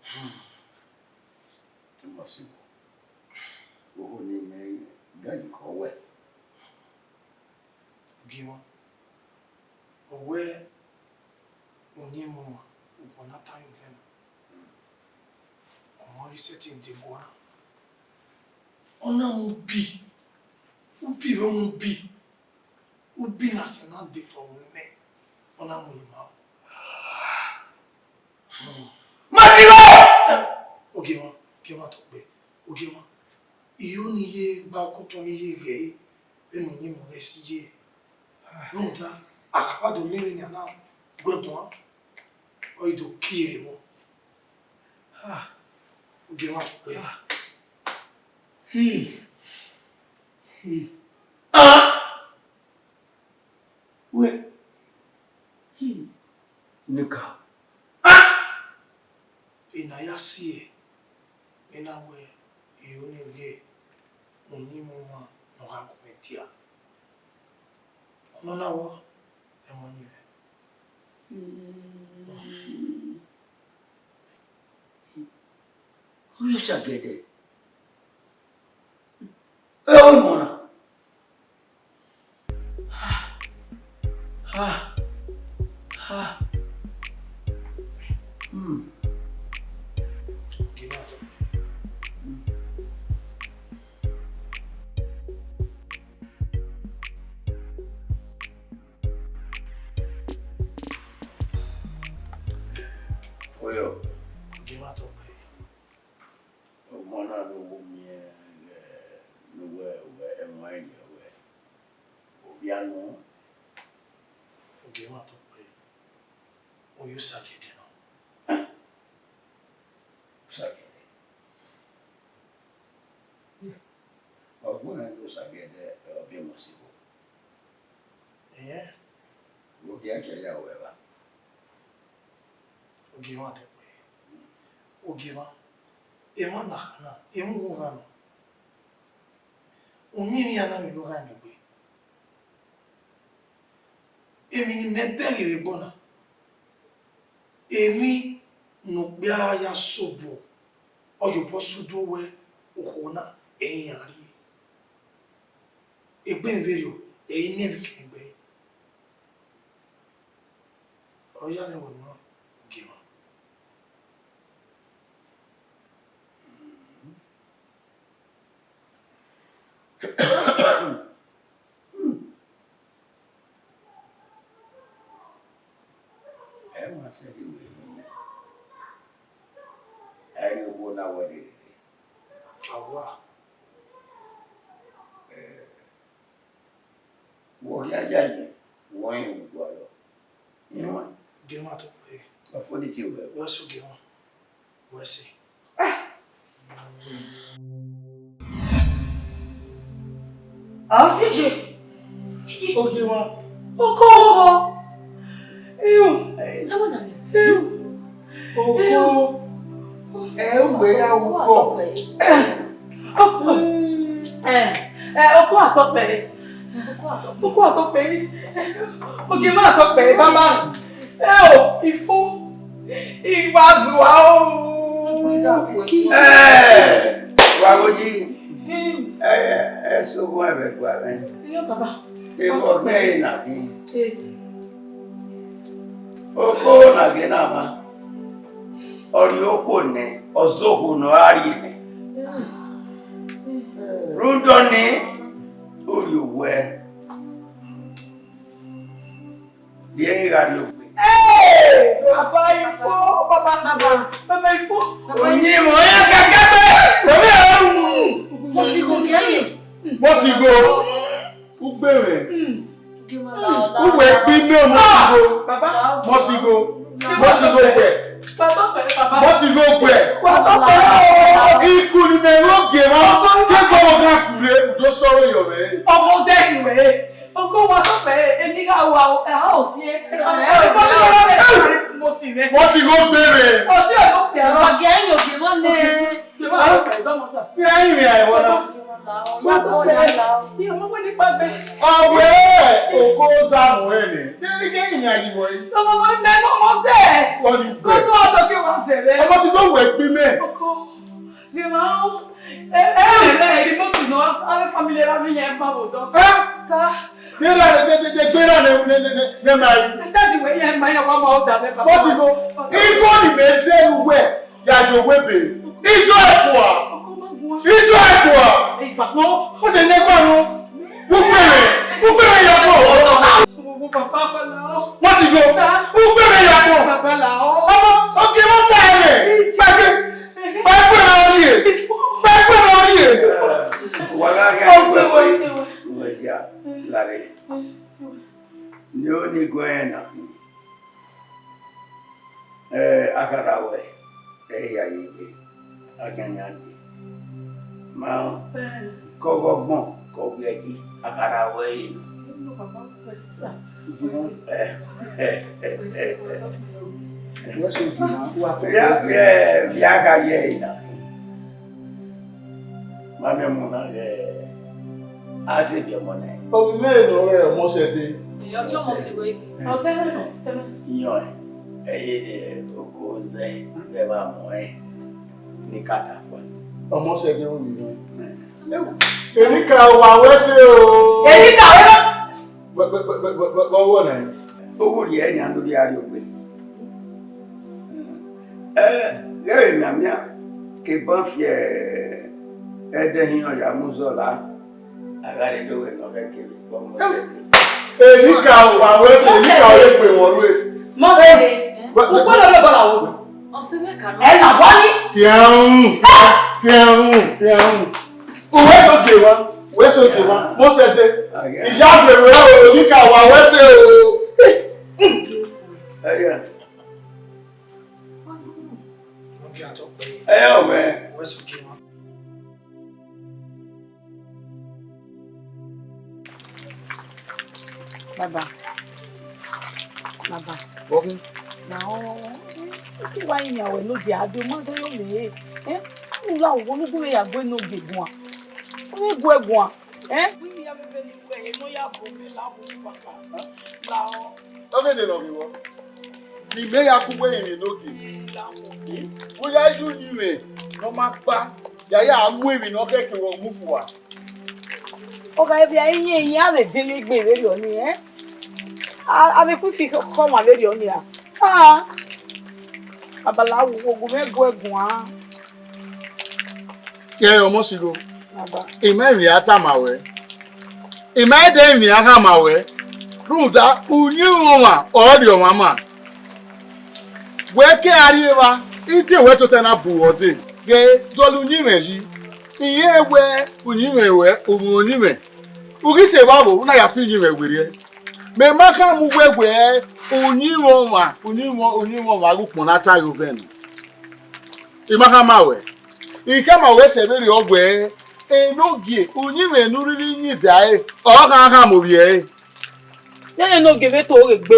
Hmm. Ọmọ si wo. Oho ne imẹ ga yi khọ wẹ. Ogie mwa. Ọ wẹ uyinmwẹ ọmwa, ugbọn na tan ye ovẹn na. Ọmọ ghi sẹtin de guan. Ọ na mu ubi, ubi vbe ọ mu ubi, ubi ne asẹ na de fo vbe nẹ, ọ na mu ye ima. Hmm. Ma ti rre! Eh, ogie mwa, ogie mwa tọ kpẹre, ogie mwa. I ho ne I ye gba ukotọ ne I ye ghẹ ẹre, vbene uyinmwẹ mwẹ si ye. Rhunmwuda, a ka do miẹn vbene a na gu ẹguae, ọ i do kie vbe vbọ. Ah. Ogie mwa tọ kpẹre. Ah. Hi. Hi. Ah! Wẹ. Hi. Nigga. Ah! Ena ya si ẹe, vbene a wẹ I ho ne I ghẹ uyinmwẹ ọmwa ne ọ gha gu mwẹ dia. Ọmọ na vbọ, ẹmwẹ ọyẹnmwẹ. Oya ọgẹdẹ. Ẹ o mọ na. Ha. Ha. Ha. Hmm. Oyo. Ogie mwa tọ kpẹre. Ọmọ na ne u miẹn, eh, ne uwẹ, uwẹ, ẹmwẹ ẹyẹ uwẹ. Ovbi anu. Ogie mwa tọ kpẹre. Oyo Osagẹdẹ nọ. Osagẹdẹ. Ọgbẹn ne Osagẹdẹ, ọ biẹ Mọsigho. Ẹhẹn. Ogie ẹkẹrẹ ya wẹ evba. Ogie mwa tọ kpẹre. Ogie mwa, emwa na kha na, emwa uwu gha nọ. Uyinmwẹ iran na vbe logha nọ egbe. Emwi ne imẹ bẹghe vbe ẹgbọn na, emwi ne okpia ya sobọ, ọ ye obọ sẹ udu wẹ okhuo na, ẹ i iran rrie. Egbe vberriọ, ẹ i miẹn emwi khin egbe. Ọ ya mwẹ wẹ nọ, Ogie mwa. Ẹ ma sẹ ghi wẹ emwi nẹ. Ẹ i re okhuo na wẹ dede. Awa. Ẹ, wẹ ọ hia yayi, wẹ ọnrẹn gualọ. Iran. Gie mwa tọ kpẹre. Ọ fo ni tie wẹ. Wẹ sẹ Ogie mwa. Wẹ sẹ. Ah! Iye! Iye! Ogie mwa. Ọkọ! Ọkọ! Eyo! Sawa na ni? Eyo! Ọkọ! Ẹ wẹ ya ọkọ. Ọkọ! Ẹ, ẹ, ọkọ atọ kpẹre. Ọkọ atọ kpẹre. Ogie mwa atọ kpẹre, baba. Ẹ o, ifo. Igba zua o. Ẹ, wa ghoji. Hmm. Ẹ, ẹ, ẹ sẹ owa ẹmwẹ gua mwẹ. Iyo, baba. Ehe ọgbẹn na khin. Eh. Okhuo na ghe na ma. Ọ rhie okhuo nẹ, ọ zẹ okhuo ne ọ ra rhie nẹ. Rhunmwuda ọnii, u rhie owẹ. Rhie gha rrie ogbe. Hey, baba ifo, baba, baba ifo. Uyinmwẹ iran kẹkẹ gbe. Mọsigho gie ẹre. Mọsigho. Ugbẹmwẹ. Uwẹ gbe imẹ Mọsigho. Baba. Mọsigho. Mọsigho uwẹ. Mọsigho uwẹ. Isukulu ne imẹ rre Ogie mwa, ke gbe ọmọ kan kure, u do sọrọ yọ mwẹ. Ọmọ odẹ iwẹ. Ọkọ wa tọ pẹ, eni gha wa, ẹ ha osie. Mọsigho ugbẹmwẹ. Ọtí ọ̀dọ́ pẹ̀lú. Ọ̀gá ẹ̀yìn òkè mọ́ nẹ. Iran rinmwian ẹvbo na. Ọ wẹ oko za mu ẹnẹ. Te ne ke iran yi vbọ yi. Ọmọ Mọsigho wẹ gbe mẹ. Ẹ? De ra ne, de, de, de gbe ra ne, ne, ne, ne, ne ma yi. Mọsigho, igho ni mẹ zẹ ne uwẹ ya ye owa ebe. Izo ẹkua. Izo ẹkua. Wọ́n ṣe ní ẹgbẹ́ wọn. Ugbẹ̀rẹ̀, ugbẹ̀rẹ̀ yọ bọ̀. Mọsigho, ugbẹ̀rẹ̀ yọ bọ̀. Ọmọ, ọkẹ wọn ta ẹ rẹ̀. Gbàgbé. Gbàgbé náà rí ẹ. Gbàgbé náà rí ẹ. Wàhálà yà. Ọtí wọ, ọtí wọ. Wọ́n di a, lára ẹ̀. Ni o ni gọ ẹn na. Eh, a kha ra wẹ, ẹ i ya yeye, a khian yan dee. Ma kọ vbe ọgbọn, kọ vbe ẹki, a kha ra wẹ ẹre nọ. Eh, eh, eh, eh, eh. Via, via, via gha ye ẹre na. Ma miẹn ọmọ na ghẹ a zẹ biẹ ọmọ nẹ. Ovbi mwẹ ne ọ rẹ ọmọ sẹtin. Ọtẹn mwẹ nọ, ọtẹn mwẹ. Iyọn ẹ, ẹ ye ne oko zẹ, zẹ vbe amọ ẹ, ne ka ta fua. Ọmọ sẹtin ovbi mwẹ. Enika wa wẹ ẹse o. Enika wẹ nọ. Wẹ, wẹ, wẹ, wẹ, wẹ, wẹ, wẹ, wẹ, nẹ. Oghorriẹ nian do rhie a rrie ogbe. Ẹ, ghẹ vbe mianmian, ke ban fi ẹdẹ hin ọ ya mu zọ la, a gha rhe do wẹ ne ọ ghẹ kevbe kpọ mọ sẹ. Enika wa wẹ ẹse, Enika ọ ye gbe wọn rue. Mọ sẹ, wẹ, wẹ, ukpo lọ lọ bọ la wo. Ọse mwẹ ka nọ. Ẹ la wa ni. Yẹun, yẹun, yẹun. Uwẹ so de wa, uwẹ so de wa. Mo sẹ te. Iya de wẹ o, ni ka wa wẹ sẹ o. Ẹyẹ. Mo kí àtọ pé Ẹyẹ o, mẹ. Uwẹ so de wa. Baba. Baba. Ọkun. Na ọ, ki wa yin awẹ no dia do ma do yo me. Eh? U la wo nu gu ya gbe no ge guan. U ni gu guan. Eh? Wi ya bebe ni gbe no ya bo me la wo paka. La ọ. Ọghe ne ọ ghi wọ. Ne imẹ ya gu wẹ rinmwian enogie. Vbe u ya ye uyinmwẹ ne ọ ma kpa, ya ya mu emwi ne ọ khẹke vbe ọ mu fua. Ọ gha vbe a iyẹn iyẹn a vbe de vbe egbe vberriọ nii, ẹ? A, a vbe ku ifi khọ ọmwa vberriọ nii ra? Ah, Babalawo, wo gu mwẹ guẹ guan. Kẹ ọmọ sigho. Baba. I ma emwi a tama ruẹ. I ma ẹdẹ emwi a khama ruẹ. Rhunmwuda, uyinmwẹ ọmwa ọrọre ọmwa ma. Wẹ ke a rri evba, I tie wẹ tota na bu ruẹ ọdee, ghe dọlọ uyinmwẹ yi. I rẹn wẹ uyinmwẹ ruẹ, u mwẹ uyinmwẹ. U ghi sẹ evba vbo, u na ya fi uyinmwẹ werriẹ. Mẹ ma khama uwẹ wẹ uyinmwẹ ọmwa, uyinmwẹ, uyinmwẹ ọmwa ghe ukpọn na ta ye ovẹn nọ. I ma khama ruẹ. I khama ruẹ sẹ vberriọ wẹ, enogie, uyinmwẹ ne u rhirhi yin da ẹre, ọ gha khama ovbi ẹre. Nene ne ogie vbe to ghe gbe.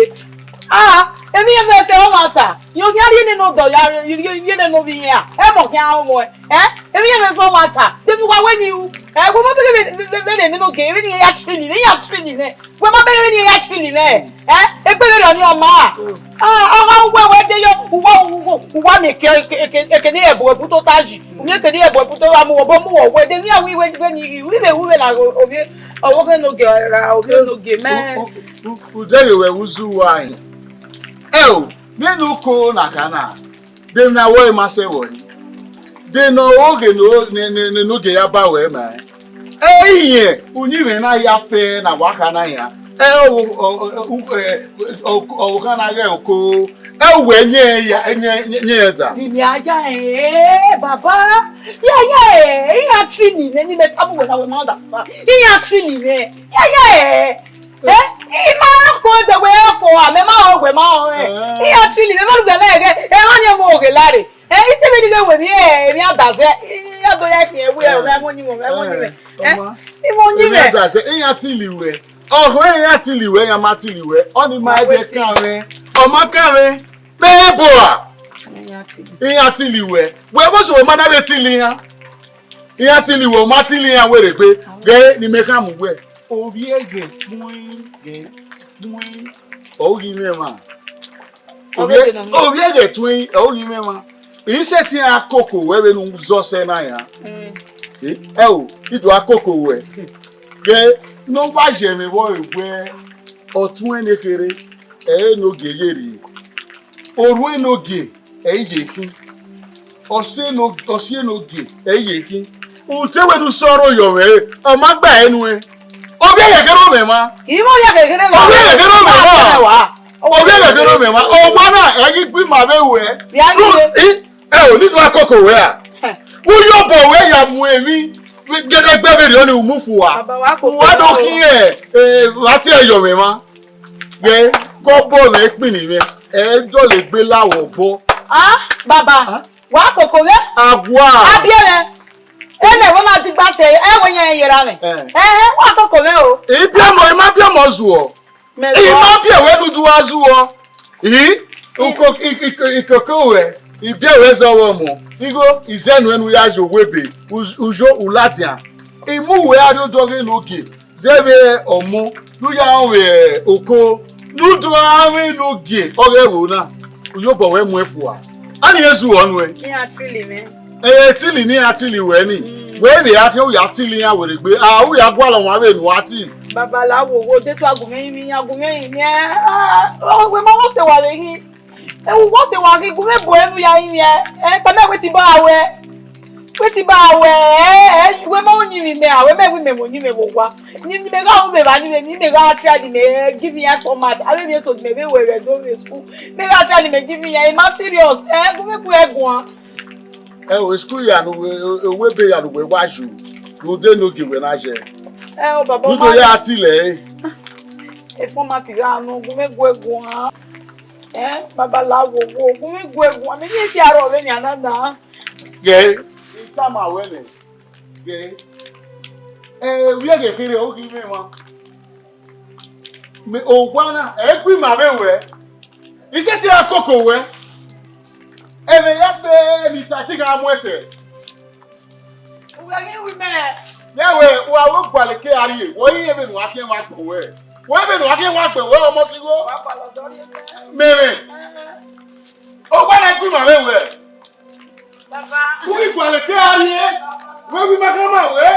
Ah, emwi yen vbe fẹ ọmwa ta. Yo khian rhie nene odọ ya, rhie nene ovbi iran. Ẹmwẹ khian rọnmwẹ. Eh? Emwi yen vbe fẹ ọmwa ta. De ne uwa wẹ ni ru. Eh, wẹ ma bẹghe vbe, vbe, vbe, vbe nene ogie, vbe ni ya train, vbe ya train mwẹ. Wẹ ma bẹghe vbe ni ya train mwẹ. Eh? Egbe vberriọ ni ọ ma. Ah, ọmwa uwẹ wẹ de yo, uwa, uwa, uwa miẹn eke, eke, eke, eke ne irẹn bu ẹbu tota yi. U miẹn eke ne irẹn bu ẹbu tota mu, obọ mu wẹ, de ne iran wi wẹ, wẹ ni ghi, u vbe, u vbe la ovbi, ọvbokhan enogie ra ovbi enogie mẹ. U, u, u, u dẹghe wẹ vbe uzu uwa rin. Ẹo, nene uko na kha na, de ne a wẹ ma sẹ vbọ yi? De ne ọ ghe ne, ne, ne, ne, ne ogie ya ba wẹ ma? Ẹ i yẹn, uyinmwẹ na ya fẹ na wa kha na yan. Ẹ o, o, o, o, ẹ, o, ọvbokhan na ghẹ oko, ẹ wẹ yẹn ya, yẹn, yẹn, yẹn da. Ni mi a ya, eh, baba. Ya, ya, eh, iran train mwẹ, ni mẹ tama uwẹ na wẹ ma understand. Iran train mwẹ. Ya, ya, eh. Eh, I ma kho de wẹ kho, a mẹ ma ho wẹ ma ho, eh. Iran train mwẹ, ma lu gha na ẹghẹ, ẹ ma ni mu oghe lare. Eh, I te vbe ni vbe wẹ emwi, eh, emwi adazẹ, I ya do ya khian wẹ, eh, ọmwa mu ni mwẹ, ọmwa mu ni mwẹ. Eh, ọmwa. I mu ni emwi mwẹ. Adazẹ, iran tili wẹ. Ọhọ, iran tili wẹ, iran ma tili wẹ. Ọni ma ẹdẹ kan mwẹ. Ọ ma kan mwẹ. Bebo a. Iran tili. Iran tili wẹ. Wẹ vbọzẹ wẹ ma na vbe tili iran? Iran tili wẹ, ọ ma tili iran wẹ rre egbe. Ghe ne imẹ khama uwẹ. Ovbi ẹghẹ tuẹn, ghe tuẹn. Ọ ghi mwẹ emwa. Ovbi, ovbi ẹghẹ tuẹn, ọ ghi mwẹ emwa. I sẹtin a koko wẹ vbene u zọ sẹ na ya. Mm. Eh, ẹ o, I do a koko wẹ. Ghe ne ọ wa ye mwẹ vbọ re wẹ, ọ tuẹn ne kherhe, ẹ i re ne ogie ye rrie. Orhu enogie, ẹ i ye khin. Ọ si eno-, ọ si enogie, ẹ i ye khin. Rhunmwuda wẹ ne u sẹ ọrọre yọ mwẹ re, ọ ma gba ẹre nuẹn. Ovbi ẹghẹ kherhe ọ mwẹ emwa. I mwẹ ovbi ẹghẹ kherhe mwẹ. Ovbi ẹghẹ kherhe ọ mwẹ emwa. Ovbi ẹghẹ kherhe ọ mwẹ emwa. Owa na, ẹ ghi gbe ima vbe ruẹ. Ya ghi gbe. I, ẹ o, ne I do a koko wẹ a. Hẹ. U ye obọ wẹ ya mu emwi. Gẹdẹgbẹ vberriọ ni u mu fua. Baba, wa koko. U wa do khian, eh, vbe a tie yọ mwẹ emwa. Ghe, ke obọ mwẹ kpini mwẹ, ẹ i dọlegbe la vbe obọ. Ah, baba, ah? Wa koko mwẹ? Agua. A biẹ mwẹ. Ẹnẹ wẹ ma digba sẹ, ẹ wẹ yẹn ye ra mwẹ. Eh. Ẹhẹn, wa koko mwẹ o. I biẹ ọmọ, I ma biẹ ọmọ zuọ. Mẹ zuọ. I ma biẹ wẹ ne u do a zuọ. I, uko-, i, i, i, ikoko ruẹ, ibiẹ ruẹ zẹ ọghe ọmọ, igho, izẹ nuẹn ne u ya ye owo ebe, u, u yo, u ladian. I mu uwẹ a rrie odọ ọghe enogie, zẹ vbe ọmọ, ne u ya rọnmwẹ oko, ne u do a mwẹ enogie ọghe ẹvbo na, u ye obọ wẹ muẹn fua. Ani Jesu ọ nuẹn. Iran tili mwẹ. Ẹ, tili ne iran tili wẹ ni. Mm. Wẹ vbe a khian u ya tili iran werriegbe, a, u ya gualọ wan vbene u a tili. Babalawo, wo de tu agunmwẹ yin mwẹ, iran agunmwẹ yin mwẹ. Ah, wẹ ma wọ sẹ wa vbe khin. Ẹ, u wọ sẹ wa khin, gu mwẹ bu ẹnu ya yin mwẹ. Ẹ, tama wẹ ti bọ a wẹ. Wẹ ti ba wẹ, ẹ, ẹ, wẹ ma uyinmwẹ mẹ, a, wẹ mẹ wẹ mẹ mu uyinmwẹ vbe owa. Ni, ni mẹ gha ru vbe evba ni mẹ, ni mẹ gha try ni mẹ give iran format. Avbe emwi eso ni mẹ vbe wẹ vbe do vbe school. Mẹ gha try ni mẹ give iran, e ma serious. Ẹ, gu mẹ gu ẹ guan. Ẹ o, school ya nu, e, e, owẹ ebe ya nu wẹ wa ju. Rhunmwuda enogie wẹ na ye. Ẹ o, baba, ne u do ma ya tilẹ. E format gha nọ, gu mẹ gu ẹ guan. Ẹ, baba la wo wo, gu mẹ gu ẹ guan. Mẹ ni e si arọ vbe ni a na na. Ghe, I tama wẹ nẹ, ghe, ẹ, vbiẹ ghe kherhe, ọ ghi mwẹ emwa. Mẹ, owa na, ẹ i gu ima vbe wẹ. I sẹtin ra koko wẹ. Ẹmwẹ ya fe ne I ta te gha mu ẹsẹ. U gha ghi ru mẹ. Mẹ wẹ, wa vbe gualọ eke a rrie, wẹ i re vbene u gha khian wa gbẹn wẹ. Wẹ vbene u gha khian wa gbẹn wẹ, ọmọ sigho. Wa gualọ dọ rrie mẹ. Mẹ mwẹ. Owa na i gu ima vbe wẹ. Baba. U ghi gualọ eke a rrie, wẹ wi ma khan ma wẹ.